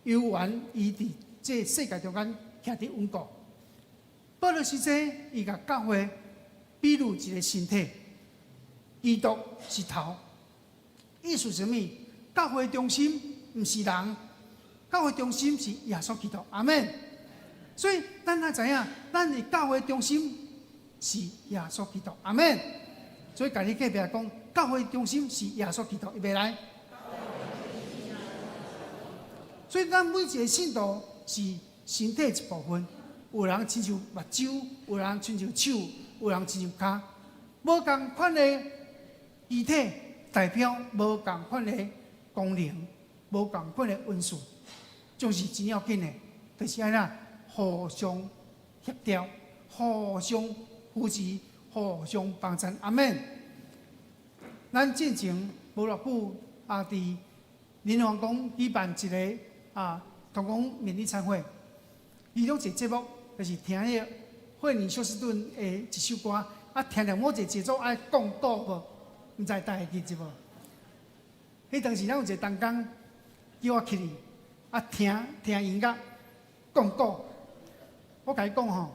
猶原伊佇這世界中間徛佇穩固。保羅實際，伊共教會比喻一個身體，基督是頭。意思是啥物？教會中心毋是人，教會中心是耶穌基督。阿們。所以咱愛知影，咱的教會中心是耶穌基督。阿們。所以，共你隔壁講，教會中心是耶穌基督，預備來。所以，咱每一個信徒是身體一部分，有人親像目睭，有人親像手，有人親像跤，無仝款的肢體代表無仝款的功能，無仝款的恩賜，總是真要緊的，就是按怎互相協調、互相扶持、互相幫贊。阿們。咱進前無偌久啊，佇林皇宮舉辦一個啊，同工勉勵餐會，其中一個節目就是聽彼個惠妮休斯頓的一首歌，啊，聽著某一個節奏愛講倒無？毋知大家會記得無？彼當時咱有一個同工叫我起去，啊聽聽音樂，講古。我共伊講吼，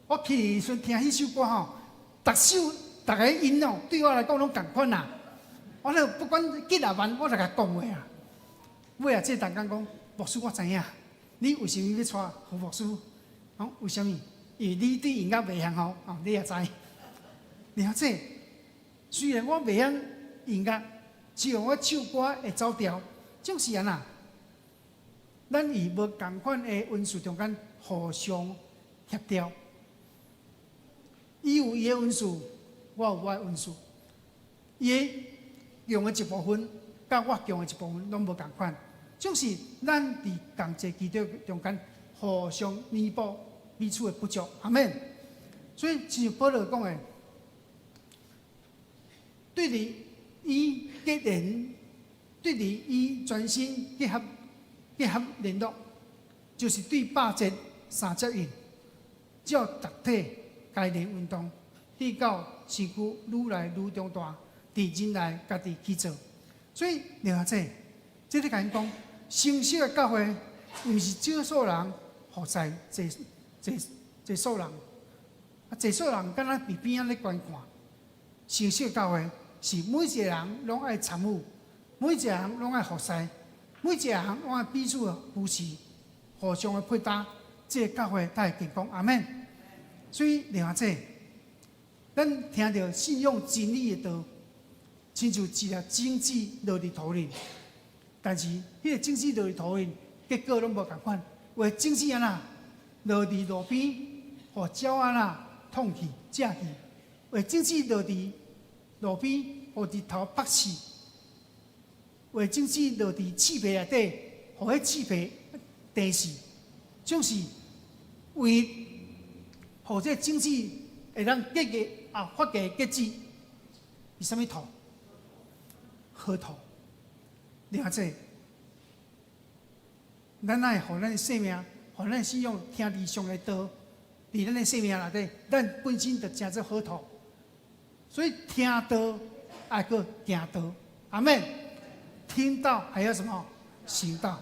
我起去時陣聽彼首歌吼，逐首逐个音哦，對我來講攏仝款啦。我咧不管緊抑慢，我就共講話啊。尾啊，這個同工講，牧師我知影，你為啥物欲帶何牧師？講為啥物？因為你對音樂袂曉吼，哦，你也知。了解，雖然我袂曉音樂，只要我唱歌會走調，總是按怎？咱佇無仝款的恩賜中間互相協調。伊有伊的恩賜，我有我的恩賜。伊用的一部分，佮我用的一部分攏無仝款，總是咱佇仝一個基督中間互相彌補彼此的不足。阿們。所以，親像保羅講的，對佇伊結連，對佇伊全身結合結合聯絡，就是對百節三節印，照逐體該連運動，直到身軀愈來愈長大，佇忍耐家己去做。所以，了解，這個共𪜶講，成熟的教會，毋是少數人服侍濟濟濟數人，啊，濟數人敢若佇邊仔咧觀看。成熟教會是每一個人攏愛參與，每一個人攏愛服侍，每一個人攏愛彼此扶持，互相的配搭，這个教會才會健康。阿們。所以，了解，咱聽著信仰真理的道，親像一粒種子落佇土裡，但是彼个種子落佇土裡，結果攏無仝款。有的種子按怎落佇路邊，予鳥仔啦劏去食去；有的種子落佇路邊，予日頭曝死；有的種子落佇刺皮內底，予彼刺皮釘死。總是為予這種子會當結個啊發芽結籽，是啥物土？好土。了解。咱愛予咱的生命，予咱的信仰聽佇上帝道，佇咱的生命內底，咱本身就成做好土。所以聽道愛閣行道，阿們。聽道還要什麼？行道。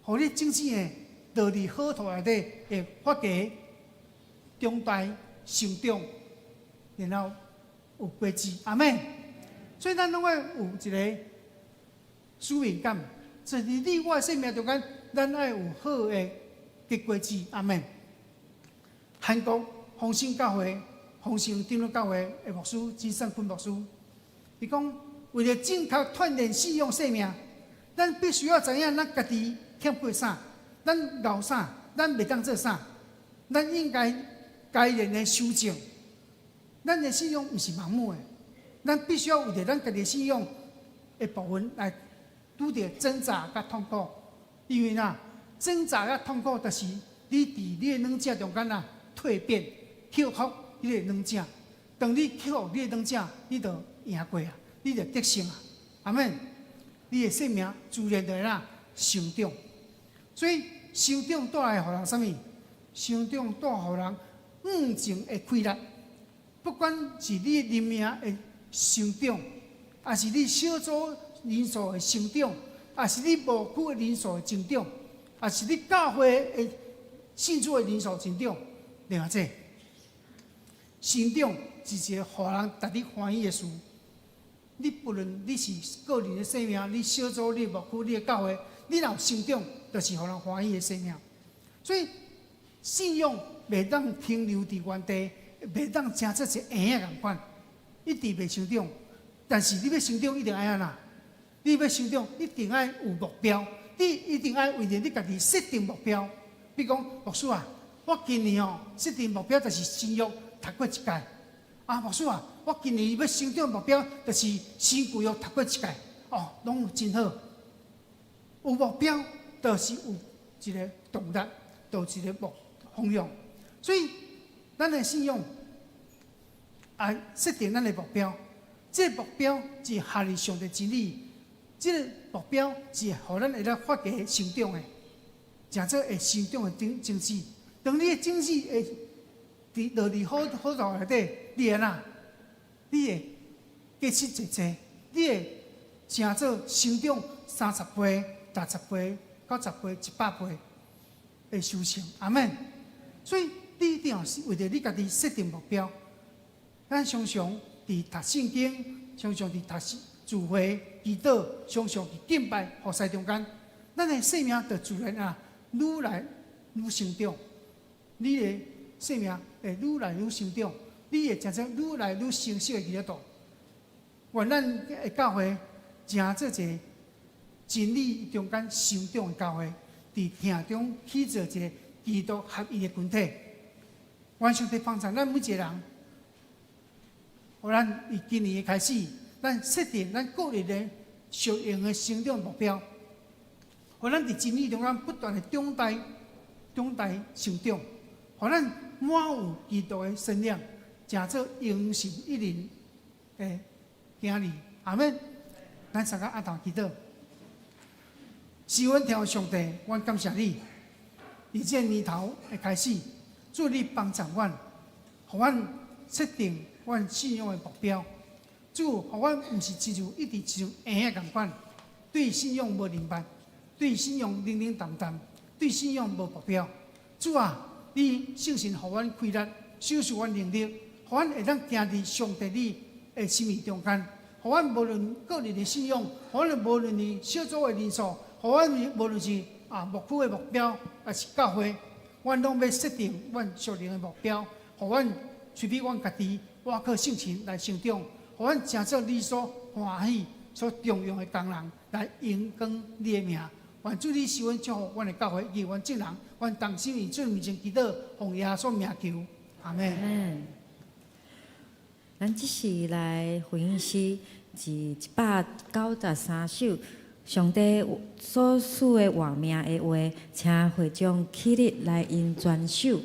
予你種子的落佇好土內底，會發芽、長大、成長，然後有果子，阿們。所以咱攏愛有一个使命感，就是你我的生命中間，咱愛有好的結果子，阿們。韓國豐盛教會、豐盛長老教會的牧師金善坤牧師，伊講為著正確鍛鍊信仰生命，咱必須要知影咱家己欠過啥，咱𠢕啥，咱袂當做啥，咱應該該練的修正。咱的信仰毋是盲目的，咱必須要為著咱家己的信仰的部分來拄著掙扎佮痛苦，因為呐，掙扎佮痛苦，就是你佇你的軟弱中間啊蛻變，克服你的軟弱。當你克服你的軟弱，你就贏過啊，你就得勝啊。阿們，你的生命自然就會啦成長。所以成長帶來予人啥物？成長帶予人向前的氣力。不管是你的靈命的成長，抑是你小組人數的成長，抑是你牧區的人數的增長，抑是你教會的信主的人數增長，了解？成長是一个予人值得歡喜的事。你不論你是個人的生命，你小組、你牧區、你的教會，你若有成長，就是予人歡喜的生命。所以信仰袂當停留佇原地，袂當成做一個嬰仔仝款，一直袂成長。但是你欲成長，一定愛按怎？你欲成長，一定愛有目標，你一定愛為著你家己設定目標。比如講，牧師啊，我今年哦設定目標就是新約讀過一屆。啊，牧師啊，我今年欲成長目標就是新舊約讀過一屆。哦，攏真好。有目標，就是有一个動力，就有一个目方向。所以，咱的信仰啊，設定咱的目標。這个目標是合佇上帝真理，這个目標是予咱會當發芽成長的，成做會成長的種種子。當你的種子會佇落佇好好土內底，你會按怎？你會結實濟濟，你會成做成長30倍、60倍、90倍、100倍的收成。阿門。所以你一定要是為著你家己設定目標。咱常常佇讀聖經，常常佇讀聚會、祈禱，常常佇敬拜、服侍中間，咱的生命就自然啊，愈來愈成長。你的生命會愈來愈成長，你會成做愈來愈成熟的基督徒。願咱的教會成做一個真理中間成長的教會，佇疼中起造一個基督合一的群體。願上帝幫助咱每一個人，予咱佇今年的開始，咱設定咱個人的屬靈的成長目標，予咱佇真理中間不斷的長大、長大成長，予咱滿有基督的身量，成做榮神益人的囝兒。阿門。咱三個按頭祈禱，是阮天父上帝，阮感謝你，佇這年頭的開始，主你幫助阮，予阮設定阮信仰的目標。主，予阮毋是親像一直親像嬰仔仝款，對信仰無明白，對信仰冷冷淡淡，對信仰無目標。主啊，你聖神予阮開力，賞賜阮能力，予阮會當行佇上帝你的心意中間。予阮無論個人的信仰，予阮無論是小組的人數，予阮無論是牧區的目標，抑是教會，阮攏欲設定阮屬靈的目標，予阮隨比阮家己，倚靠聖神來成長，予阮成做你所歡喜、所重用的工人，來榮光你的名。願主你賜阮祝福阮的教會以及阮眾人，阮同心以主名前祈禱，奉耶穌名求，阿門。阿咱這時來回應詩是193首，上帝所賜的活命的話，請會眾起立來吟全首。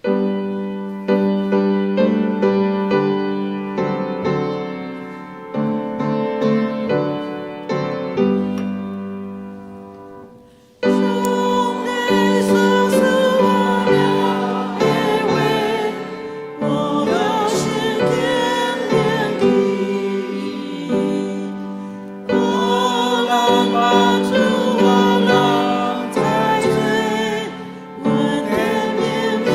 上帝所賜活命的話，我的心堅定記。予人幫助，予人載罪，阮天面免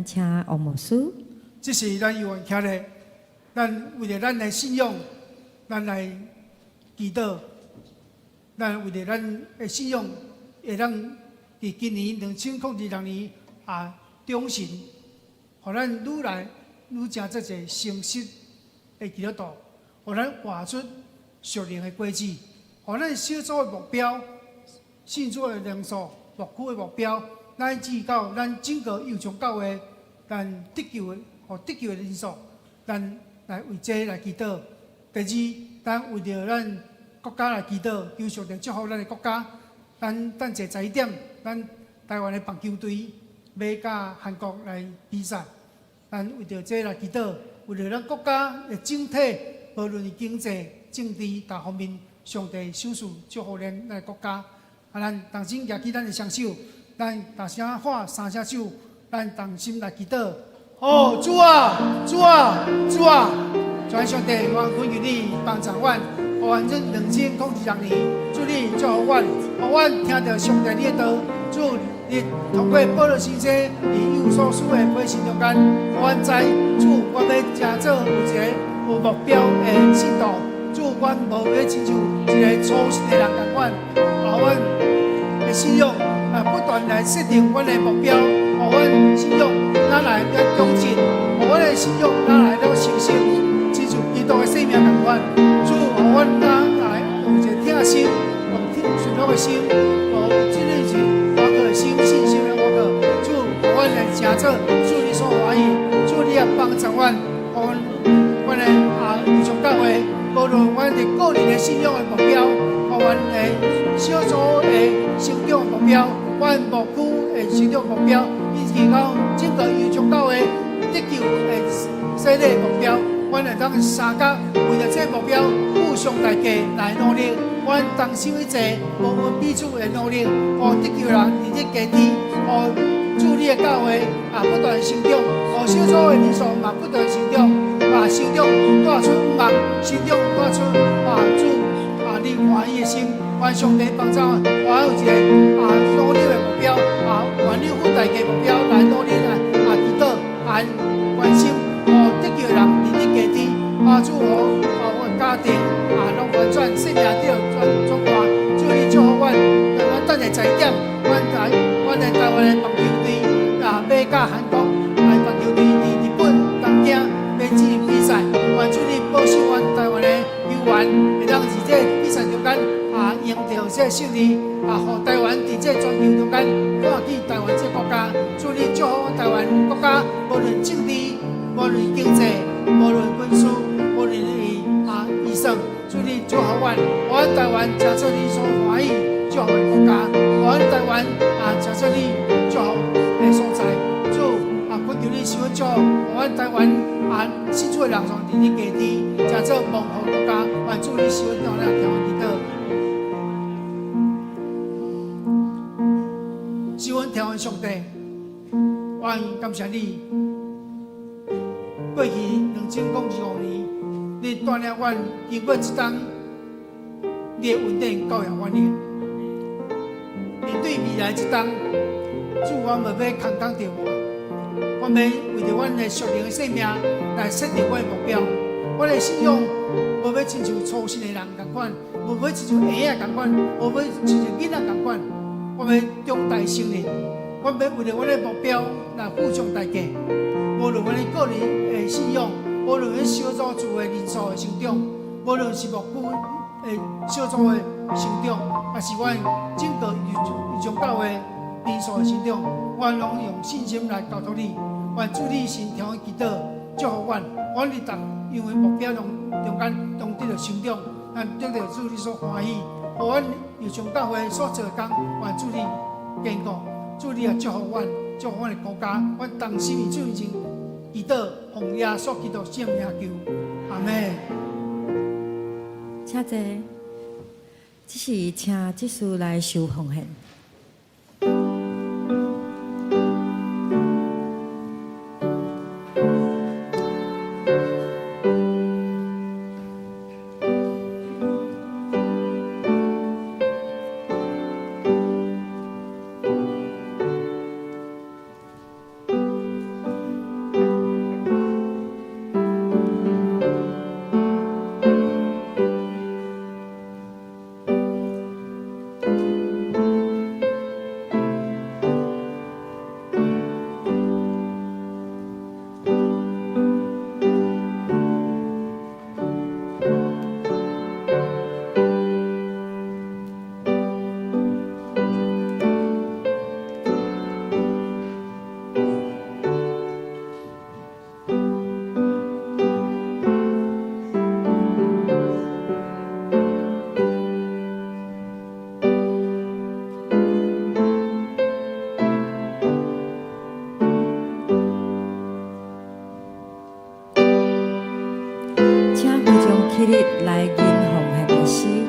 咱請王牧師。這是咱有緣徛咧，咱為著咱的信仰，咱來祈禱。咱為著咱的信仰，會當佇今年2026年啊，中旬，予咱愈來愈成做一个誠實的基督徒，予咱活出屬靈的果子，予咱小組的目標、信主的人數、牧區的目標，乃至到咱整個右松教會，咱得救的、予得救的人數，咱來為這來祈禱。第二，咱為著咱國家來祈禱，求上帝祝福咱的國家。咱等下11點，咱台灣的棒球隊欲佮韓國來比賽，咱為著這來祈禱，為著咱國家的整體，無論是經濟、政治各方面，上帝賞賜祝福咱的國家。啊，咱同心舉起咱的雙手，咱大聲喊三聲手，咱同心來祈禱。哦，主啊，主啊，主啊！主上帝，我懇求你幫助阮，予阮這2026年，主你祝福阮，予阮聽著上帝你的道，主你通過保祿先生佇以弗所書的批信中間，予阮知，主我欲成做有一個有目標的信徒，主阮無欲親像一個粗心的人仝款，予阮的信仰啊不斷來設定阮的目標，予阮信仰哪來了長進，予阮的信仰哪來了成熟。親像基督的生命仝款，主予阮哪來有一個疼心，有聽順服的心，有這個是活過的心，信心的活過。主予阮來成做主你所歡喜，主你也幫助阮，予阮阮的啊，右松教會，無論阮的個人的信仰的目標，予阮的小組的成長目標，阮牧區的成長目標，以及到整個右松教會得救的洗禮目標。阮會當相佮為著這目標，互相大家來努力。阮同心一致，無分彼此的努力，予得救人佇這家己，予主你的教會啊不斷成長，予小組的人數嘛不斷成長，啊成長帶出望，成長帶出啊主啊你歡喜的心。願上帝幫助我有一個啊努力的目標，啊願意付代價目標來努力來啊祈禱啊關心。予得救的人佇你家己，啊主予啊阮家庭啊攏翻轉，生命得轉轉化，主你祝福阮，阮等下11點，阮的台灣的棒球隊啊，欲佮韓國來棒球隊佇日本東京欲進行比賽，願主你保守阮台灣的球員會當佇這比賽中間啊贏著這勝利，啊，予台灣佇這全球中間看見台灣這國家，主你祝福阮台灣國家，無論政治，無論經濟，無論軍事，無論伊啊醫生，主你祝福阮，予阮台灣成做你所歡喜祝福的國家，予阮台灣啊成做你祝福的所在。主啊，懇求你賜福祝福，予阮台灣啊信主的人數佇你家己，成做蒙福國家。願主你賜福咱來聽阮祈禱。賜阮聽阮上帝，阮感謝你。過去2025年，你帶領阮經過這冬，你的恩典教養阮的。面對未來這冬，主，阮無欲空空著活，阮欲為著阮的屬靈的生命來設定阮的目標。阮的信仰無欲親像粗心的人仝款，無欲親像嬰仔仝款，無欲親像囡仔仝款。阮欲長大成人，阮欲為著阮的目標來付上代價。無論阮的個人的信仰，無論阮小組聚會人數的成長，無論是牧區的小組的成長，抑是阮整個右松教會人數的成長，阮攏用信心來交託你。願主你先聽阮祈禱，祝福阮，阮佇逐樣的目標中中間，攏得著成長，咱得著主你所歡喜，予阮右松教會所做的工，願主你堅固，主你也祝福阮，祝福阮的國家，阮同心以主名祈禱，奉耶穌基督聖名求，阿們。請坐。這是請執事來收奉獻。彼日來銀奉獻的詩。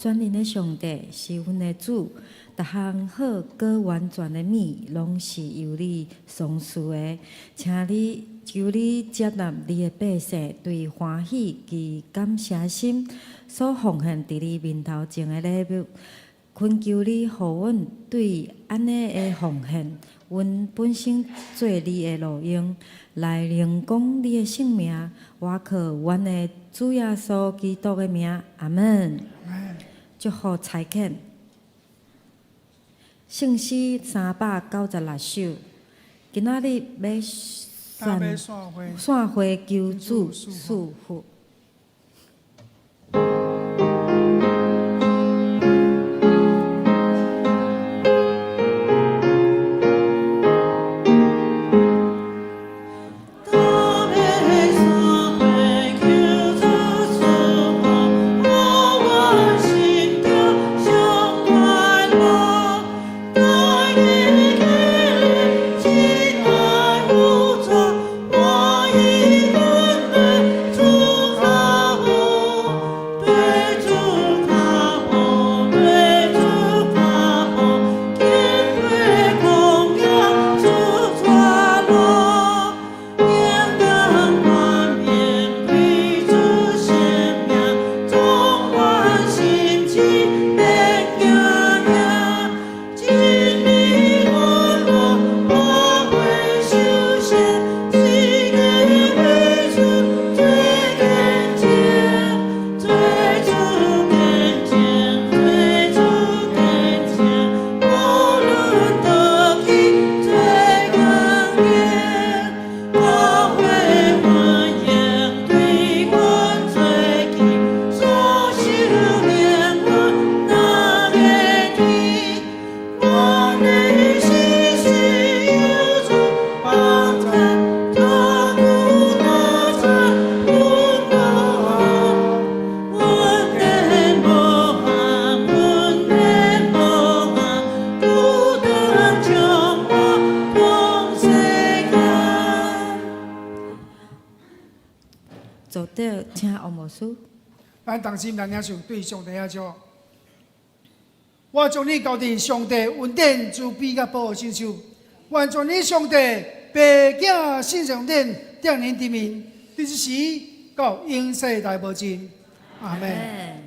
全能的上帝是阮的主，逐項好閣完全的物，攏是由你賞賜的。請你求你接納你的百姓對歡喜及感謝心所奉獻佇你面頭前的禮物。懇求你予阮對按呢的奉獻，阮本身做你的路用，來榮光你的聖名。我靠阮的主耶穌基督的名，阿門。祝福差遣，聖詩396首。今仔日欲散散會求主賜福。做長，請王牧師。咱同心來領受對上帝的祝福。我將你交佇上帝恩典、慈悲佮保護聖手。願全能上帝、父、囝、聖神典、聖靈之名，佇這時到永世代無盡。阿門。